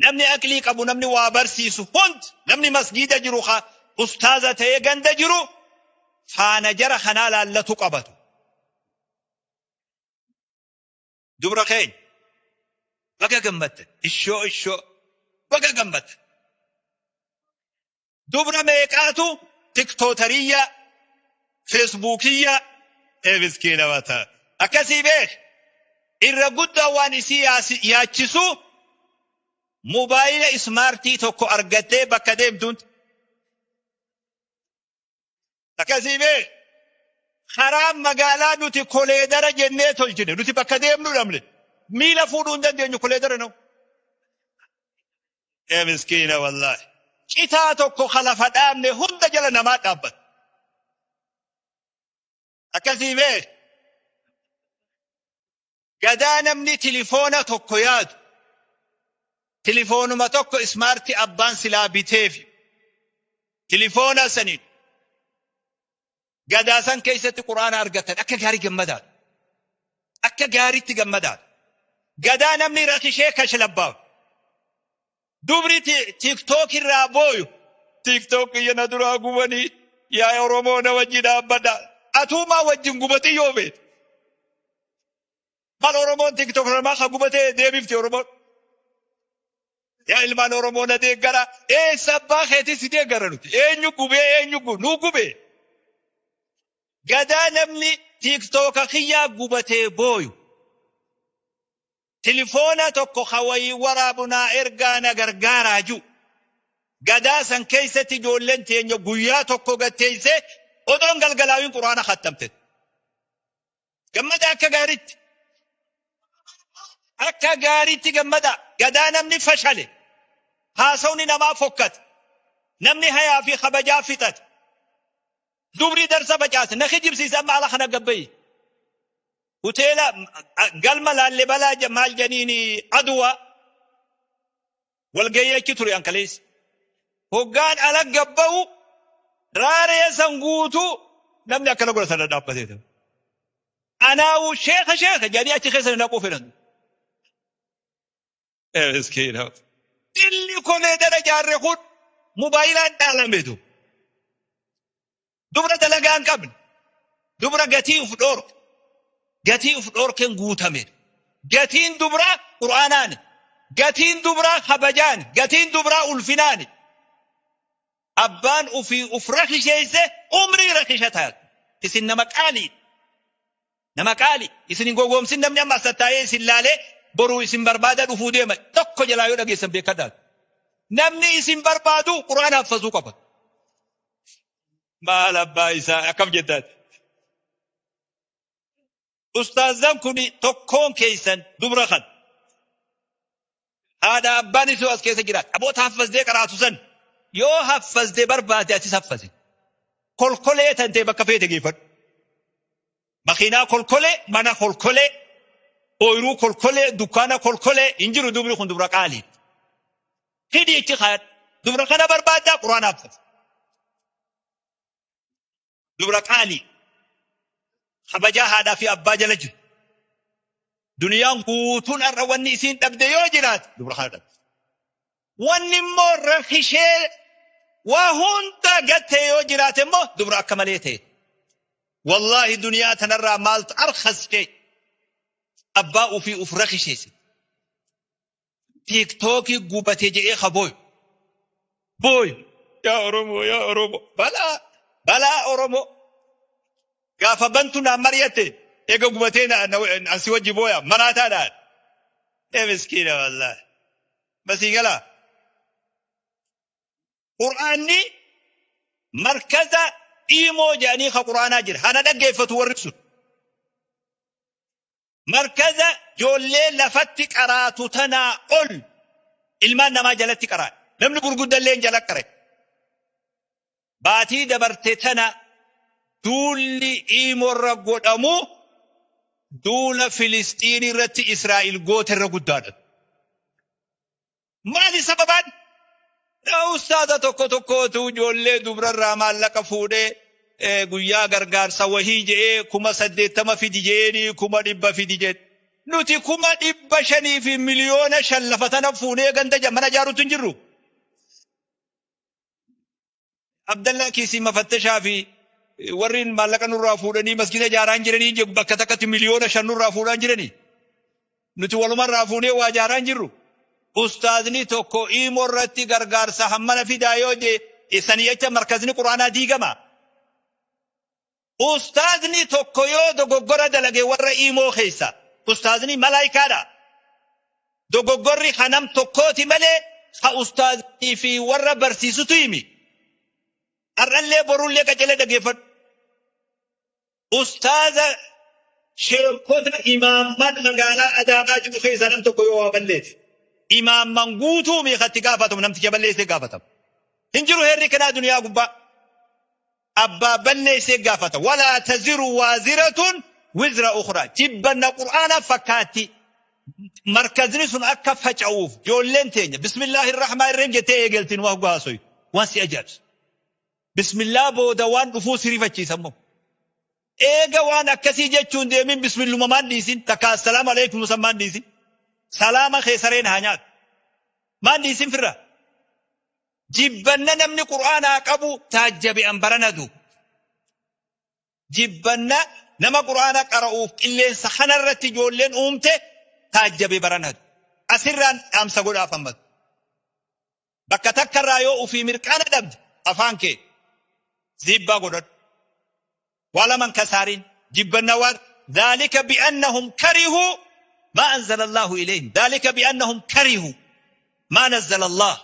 Namni aqlii qabu namni waa barsiisu hundi namni masgiida jiru ka ustaaza ta'ee ganda jiru faana jara kanaa laallatu qabatu. Dubra keenya baga gammaddan ishoo ishoo baga gammaddan. Dubra meeqaatu tiktootariyya, feesbuukiyya, ee miskiina mataa. Akkasii beek irra guddaa waan isii yaachisu mobaayila ismaartii tokko argattee bakka deemtuun. Akkasii beek karaa magaalaa nuti koleedara jennee tolchine, nuti bakka deemnu dhabne, miila fuudhuu hin dandeenyu koleedara na'u. Ee miskiina wallaahi. Citaa tokko kalafa dhaabne hunda jala namaa dhaabbata. Akkasii beek gadaa namni tilifoona tokko yaadu, tilifoonuma tokko ismaartii abbaan silaa biteefi tilifoona saniin gadaa san keessatti quraana argatan akka gaarii gammadaadha. Akka gaariitti gammadaadha. Gadaa namni rakishee kashlabbaaf. Dubri TikTok irraa booyu, TikTok kiyya na duraa gubanii, yaa Oromoo na wajji dhaabbadha. Atuumaa wajjin gubatii yoo beekte. Maal Oromoon TikTok namaa kan gubatee deebifti Oromoon? Yaa ilmaan Oromoo na deeggara. Eessa abbaa keetii si deeggara nuti? Eenyu gubee, eenyu nu gubee? Gadaa namni TikToka kiyyaa gubatee booyu, tilifoona tokko hawayii waraabu naa ergaa na gargaaraa jiru. Gadaa san keessatti ijoolleen teenya guyyaa tokko gatteessee odoon galgalaawiin quraana khattamte. Gammada akka gaariitti. Akka gaariitti gammada. Gadaa namni fashale. Haasawni namaa fokkate. Namni hayaa fi kabajaa fixate. Dubri darsa facaase. Na kijibsiise amma ala kana gabbayi. Hoteela galma Laallibalaa maal janiini Aduwaa walgahii achi ture ankaleessa. Hoggaan ala gabba'u raaree san guutuu namni akkana godha sana dhaabbatee ture. Anaawu sheeka sheeka jedhanii achi keessa naquu fedhan. Miskiina. Dilli kolee dara jaarre kun mobaayilaan dhaalametu. Dubra dalagaa hin qabne. Dubra gatii uf dhoorke. Gatii uf dhoorkeen guutame. Gatiin dubraa qur'aanaani. Gatiin dubraa kabajaani. Gatiin dubraa ulfinaani. Abbaan ufii uf rakisheesse umrii rakisha taate. Isin nama qaalii. Nama qaalii. Isin hin gowwoomsin namni amma as tattaa'ee isin laalee boruu isin barbaada dhufuu deema. Tokko jalaa yoo dhageessan beekadhaa. Namni isin barbaadu qur'aana haffazuu qaba. Maal abbaa isaa akkam jettaan? Ustaazan kun tokkoon keessan dubra kan. Haadha abbaan isoo as keessa jiraat. Aboota haffazdee qaraatu san yoo haffazdee barbaade atis haffazi. Kolkolee tantee bakka feete geeffadhu. Makiinaa kolkolee, mana kolkolee, ooyiruu kolkolee, dukkaana kolkolee hin jiru, dubri kun dubra qaalii. Hidhi itti kaayadhu. Dubra kana barbaaddaa quraana haffazi. Dubra qaalii. Kabajaa haadhaa fi abbaa jala jiru. Duniyaan guutuun har'a wanni isiin dhabde yoo jiraate dubra kana dhabde. Wanni immoo rakishee waa hunda gatte yoo jiraate immoo dubra akka malee ta'e. Wallaahi duniyaa tanarraa maaltu arkhas ta'e abbaa ofii uf rakisheesse. Tiiktookii gubate jedhee ka booyu. Booyu. Yaa Oromoo, yaa Oromoo, balaa balaa Oromoo. Gaafa bantu naan mari'atte eega gubatee ansi wajji booya maraataadhaan. Ee miskiina wallaahi. Basii galaa. Qur'aanni markaza Iimoo jedhanii ka qur'aanaa jira. Hana dhaggeeffatu warri sun. Markaza ijoollee lafatti qaraatu tanaa ol ilmaan namaa jalatti qaraadha. Namni gurguddallee jala qare. Baatii dabarte tana duulli Iimoorra godhamu duula Filisxiin irratti Israa'el goote irra guddaadha. Maali sababaan? Ustaaza tokko tokkootu ijoollee dubrarraa maallaqa fuudhee guyyaa gargaarsa wahii je'ee 80,000 fidi je'eenii 100,000 fidi jedhe. Nuti 500,000 fi 5,000,000 lafa tana fuunee ganda mana ijaaruutti hin jirru. Abdallaa kiisii mafattashaa fi warri maallaqa nurraa fuudhanii masjida ijaaraa hin jiranii, bakka takkatti 5,000,000 nurraa fuudhaa hin jiranii. Nuti walumarraa fuunee waa ijaaraa hin jirru. Ustaazni tokko Iimoo irratti gargaarsa hammana fidaa yoo jee Sanii jecha markazni Qur'aanaa diigama. Ustaazni tokko yoo dogoggora dalage warra iimoo keessa ustaazni malaayikaadha. Dogoggorri ka nam tokkooti malee ka ustaaznii fi warra barsiisutu himi. Har'allee borullee qacelee dhageeffadhu. Ustaaza sheekota imaamman magaalaa Adaamaa jiru keessaa nam tokko yoo waa balleesse. Imaamman guutuu meeqatti gaafatamu namticha balleessee gaafatama. Hin jiru heerri kanaa duniyaa gubbaa. Abbaa balleessee gaafata. Walaa taziru waaziratun wizra ukhraa. Jibbanna Qur'aanaa fakkaatti. Markazni sun akka faca'uuf ijoolleen teenya bismillaahi rahmaan rahiim jettee eegaltiin waa haasoyu. Waan si ajaa'ibsu. Bismillaa booda waan dhufuu si rifachiisa immoo. Eega waan akkasii jechuun deemin bismilluma maan dhiisin takka assalaamu alaikum san maan dhiisin. Salaama kee sareen haa nyaatu. Maan dhiisin firra. Jibbanna namni Qur'aanaa qabu taajjabe an baranadu. Jibbanna nama Qur'aana qara'uuf qilleensa kanarratti ijoolleen uumte taajjabe baranadu. Asirraan dhaamsa godhaaf ammatu. Bakka takkarraa yoo ufii mirqaana dhabde afaan kee ziibbaa godhadhu. Waa laman kasaariin jibbanna waan dhaalika bi'annahum karihuu maa anzala Allahu ilayhim dhaalika bi'annahum karihuu maa nazzala Allah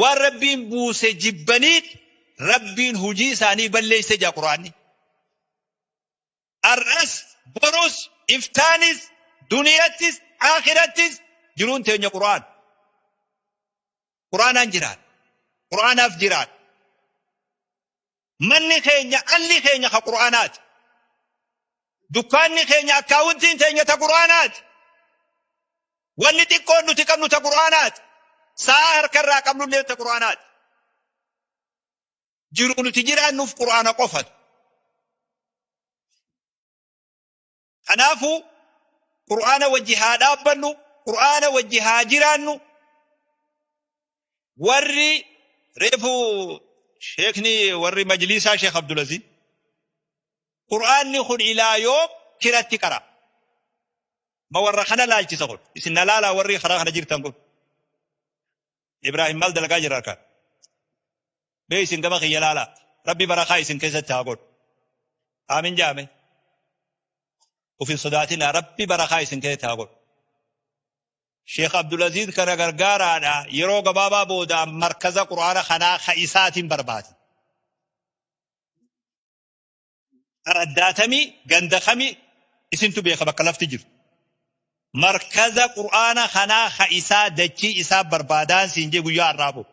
waan Rabbiin buuse jibbaniit Rabbiin hujii isaanii balleeyse jaa Qur'aanni. Ar'as borus iftaanis duniyattis akhirattis jiruun teenya Qur'aan. Qur'aanaan jiraan. Qur'aanaaf jiraan. Manni keenya alli keenya ka Qur'aanaati. Dukkaanni keenya akkaawuntiin teenya ta Qur'aanaati. Wanni xiqqoon nuti qabnu ta Qur'aanaati. Sa'a harkarraa qabnullee ta Qur'aanaati. Jiruu nuti jiraannuuf Qur'aana qofatu. Kanaafuu Qur'aana wajji haa dhaabbannu, Qur'aana wajji haa jiraannu. Warri reefu sheekni warri majliisaa Sheekh Abdulaziz Qur'aanni kun ilaa yoom kiratti qara. Ma warra kana laalchisa kun. Isin na laalaa warri karaa kana jirtan kun. Ibraahim maal dalagaa jira harkaan? Mee isin gama kiyya laalaa. Rabbi barakaa isin keessatti haa godhu. Aamin jaame. Uf hin sodaatinaa Rabbi barakaa isin keessatti haa godhu. Sheekh Abdulaziz kana gargaaraadha yeroo gabaabaa booda markaza Qur'aana kanaa ka isaatiin barbaade. Araddaa tamii ganda kamii isintu beeka bakka lafti jiru. Markaza Qur'aana kanaa ka isaa dachii isaa barbaadaan siin jee guyyaa har'aa boo.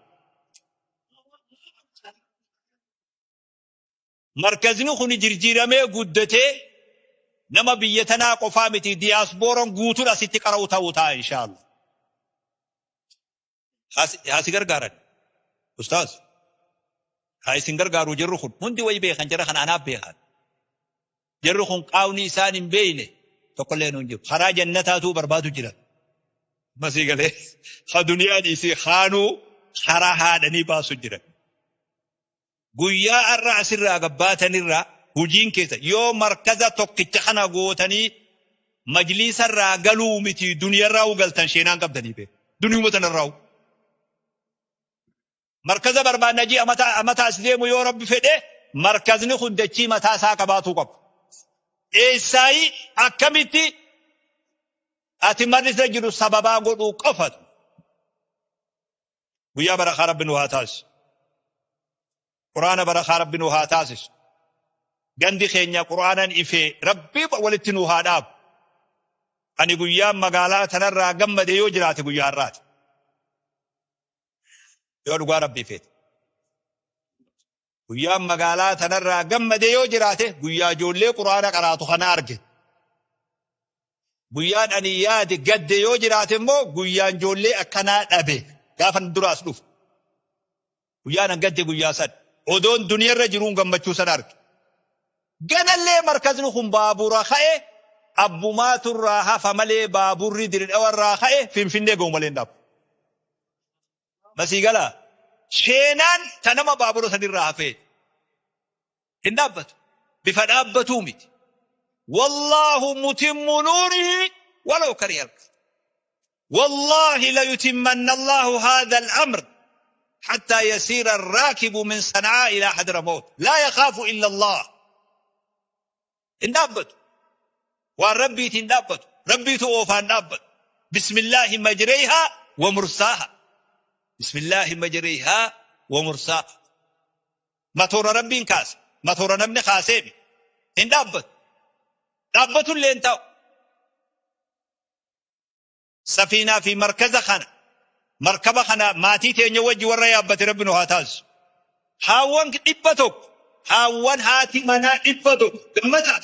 Markazni kun jirjiiramee guddatee nama biyya tanaa qofaa miti diyaasbooran guutuun asitti qara'u ta'uu ta'a inshaallah. Haa si gargaaran. Ustaaz. Haa isin gargaaru jirru kun hundi wayi beekan jara kana anaaf beekan. Jarri kun qaawni isaan hin beeyne tokkollee hin jiru. Karaa jannataatuu barbaadu jiran. Masii galee ha duniyaa dhiisii kaanuu karaa haadhanii baasu jiran. Guyyaa har'a asirraa gabbaatanirraa hujiin keessa yoo markaza tokkicha kana gootanii majliisarraa galuu miti duniyarraa galtan sheenaan qabdanii beeku. Duniyuma tanarraa. Markaza barbaanna jii amata as deemu yoo Rabbi fedhe markazni kun dachii mataa isaa qabaatuu qaba. Eessaayi akkamitti ati marri irra jiru sababaa godhuu qofatu. Guyyaa barakaa Rabbi nu haa taasisu. Quraana barakaa Rabbi nu haa taasisu. Gandi keenya Quraanan ifee Rabbi walitti nu haa dhaabu. Ani guyyaa magaalaa tanarraa gammade yoo jiraate guyyaa har'aati. Yoo dhugaa Rabbii feete. Guyyaan magaalaa tanarraa gammade yoo jiraate guyyaa ijoollee Quraana qaraatu kana arge. Guyyaan ani yaade gadde yoo jiraate immoo guyyaan ijoollee akkanaa dhabe gaafa duraas dhufu. Guyyaan an gadde guyyaa san. Odoon duniyarra jiruun gammachuu sana arge. Ganallee markazni kun baabura ka'e abbumaaturraa hafa malee baaburri dirdhawarraa ka'e Finfinnee ga'u malee hin dhaabu. Masii galaa. Seenaan ta nama baabura sanirraa hafee hin dhaabbatu. Bifa dhaabbatuu miti. Wallaahu mutimmu nuurihi walau kariha al-kafir. Wallaahi layutimmanna Allahu haadha al-amr. حتى يسير الراكب من صنعاء إلى حضرموت لا يخاف إلا الله. Hin dhaabbatu. Waan Rabbiitiin dhaabbatu. Rabbiitu oofaan dhaabbatu. بسم الله مجريها ومرساها. بسم الله مجريها ومرساها. Matoora Rabbiin kaase. Matoora namni kaaseemi. Hin dhaabbatu. Dhaabbatu illee hin ta'u. Safiinaa fi markaza kana, markaba kana maatii teenya wajji warra yaabbate Rabbi nu haa taasisu. Haawwan 100, haawwan haati manaa 100 gammadaa.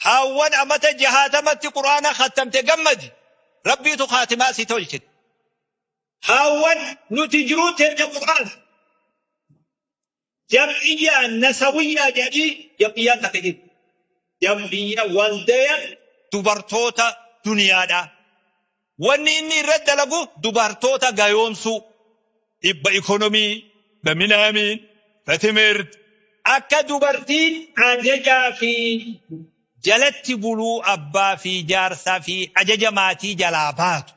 Haawwan amata 60tti Qur'aana khattamte gammadi. Rabbiitu khaatimaa si tolche. Haawwan nuti jiruu teenya Qur'aana. Jam'iyyaa nasawiyyaa jedhanii jam'iyyaan takka jirti. Jam'iyyaa waldaya dubartoota duniyaadhaa. Wanni inni irratti dalagu dubartoota gayoomsuu. Dhibba ikonomii, በምናምን በትምህርት akka dubartiin ajajaa fi jalatti buluu abbaa fi jaarsaa fi ajaja maatii jalaa baatu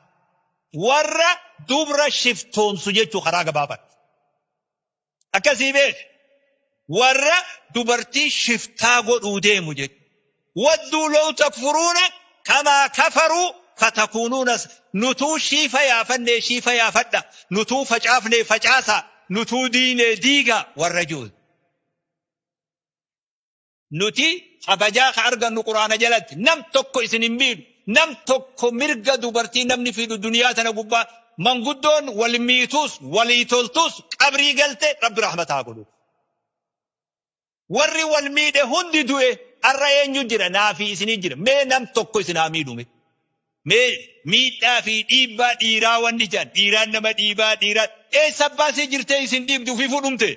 warra dubra shiftoomsu jechuu karaa gabaabaa. Akkasii beek warra dubartii shiftaa godhuu deemu jechuudha. ودوا لو تكفرون كما كفروا فتكونون. Nutuu shiifa yaafannee shiifa yaafadha, nutuu facaafnee facaasa, nutuu diinee diiga warra jiru. Nuti kabajaa ka argannu Quraana jalatti. Nam tokko isin hin miidhu. Nam tokko mirga dubartii namni fiidhu duniyaa tana gubbaa manguddoon wal miitus walii toltus qabrii galte Rabbi rahmataa godhu. Warri wal miidhe hundi du'e. Har'a eenyu jira? Naafii isinii jira. Mee nam tokko isin haa miidhume. Mee miidhaa fi dhiibbaa dhiiraa wanni jedhan, dhiiraan nama dhiibaa, dhiiraa eessa baasee jirtee isin dhiibdu? Ufii dhumte.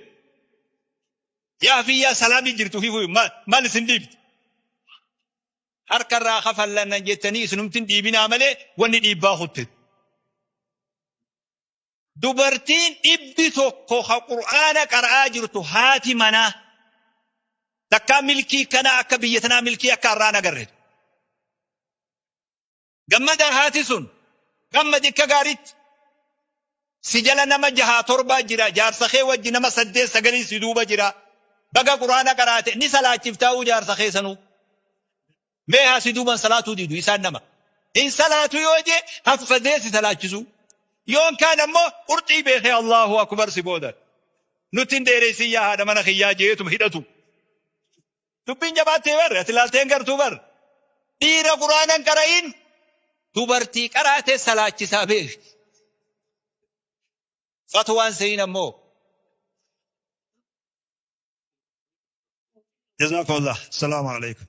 Yaa fi yaa salaamii jirtu ufii maal isin dhiibdi? Harkarraa kafallannan jettanii isinumtin dhiibinaa malee wanni dhiibbaa kutte. Dubartiin 100 ka Qur'aana qara'aa jirtu haati manaa takkaa milkii kana akka biyya tanaa milkii akka har'aan agarre. Gammada haati sun gammadi akka gaariitti. Si jala nama jahaa torbaa jira, jaarsa kee wajji nama saddeet sagalii si duuba jira. Baga Qur'aana qaraate ni salaachiftaa'uu jaarsa kee sanuu. Mee haa si duuban salaatuu didu isaan nama. Hin salaatu yoo jee haffazee si salaachisu. Yoon kaan ammoo qurxii beekee الله أكبر si booda. Nutti hin dheeressin yaa haadha mana kiyyaa jeetuma hidhatu. Dubbiin jabaattee bar, ati laalteen gartuu bar. Dhiira Qur'aanan qara'in dubartii qaraatee salaachisaa beek. Fatwaan seyin ammoo. جزاكم الله. السلام عليكم.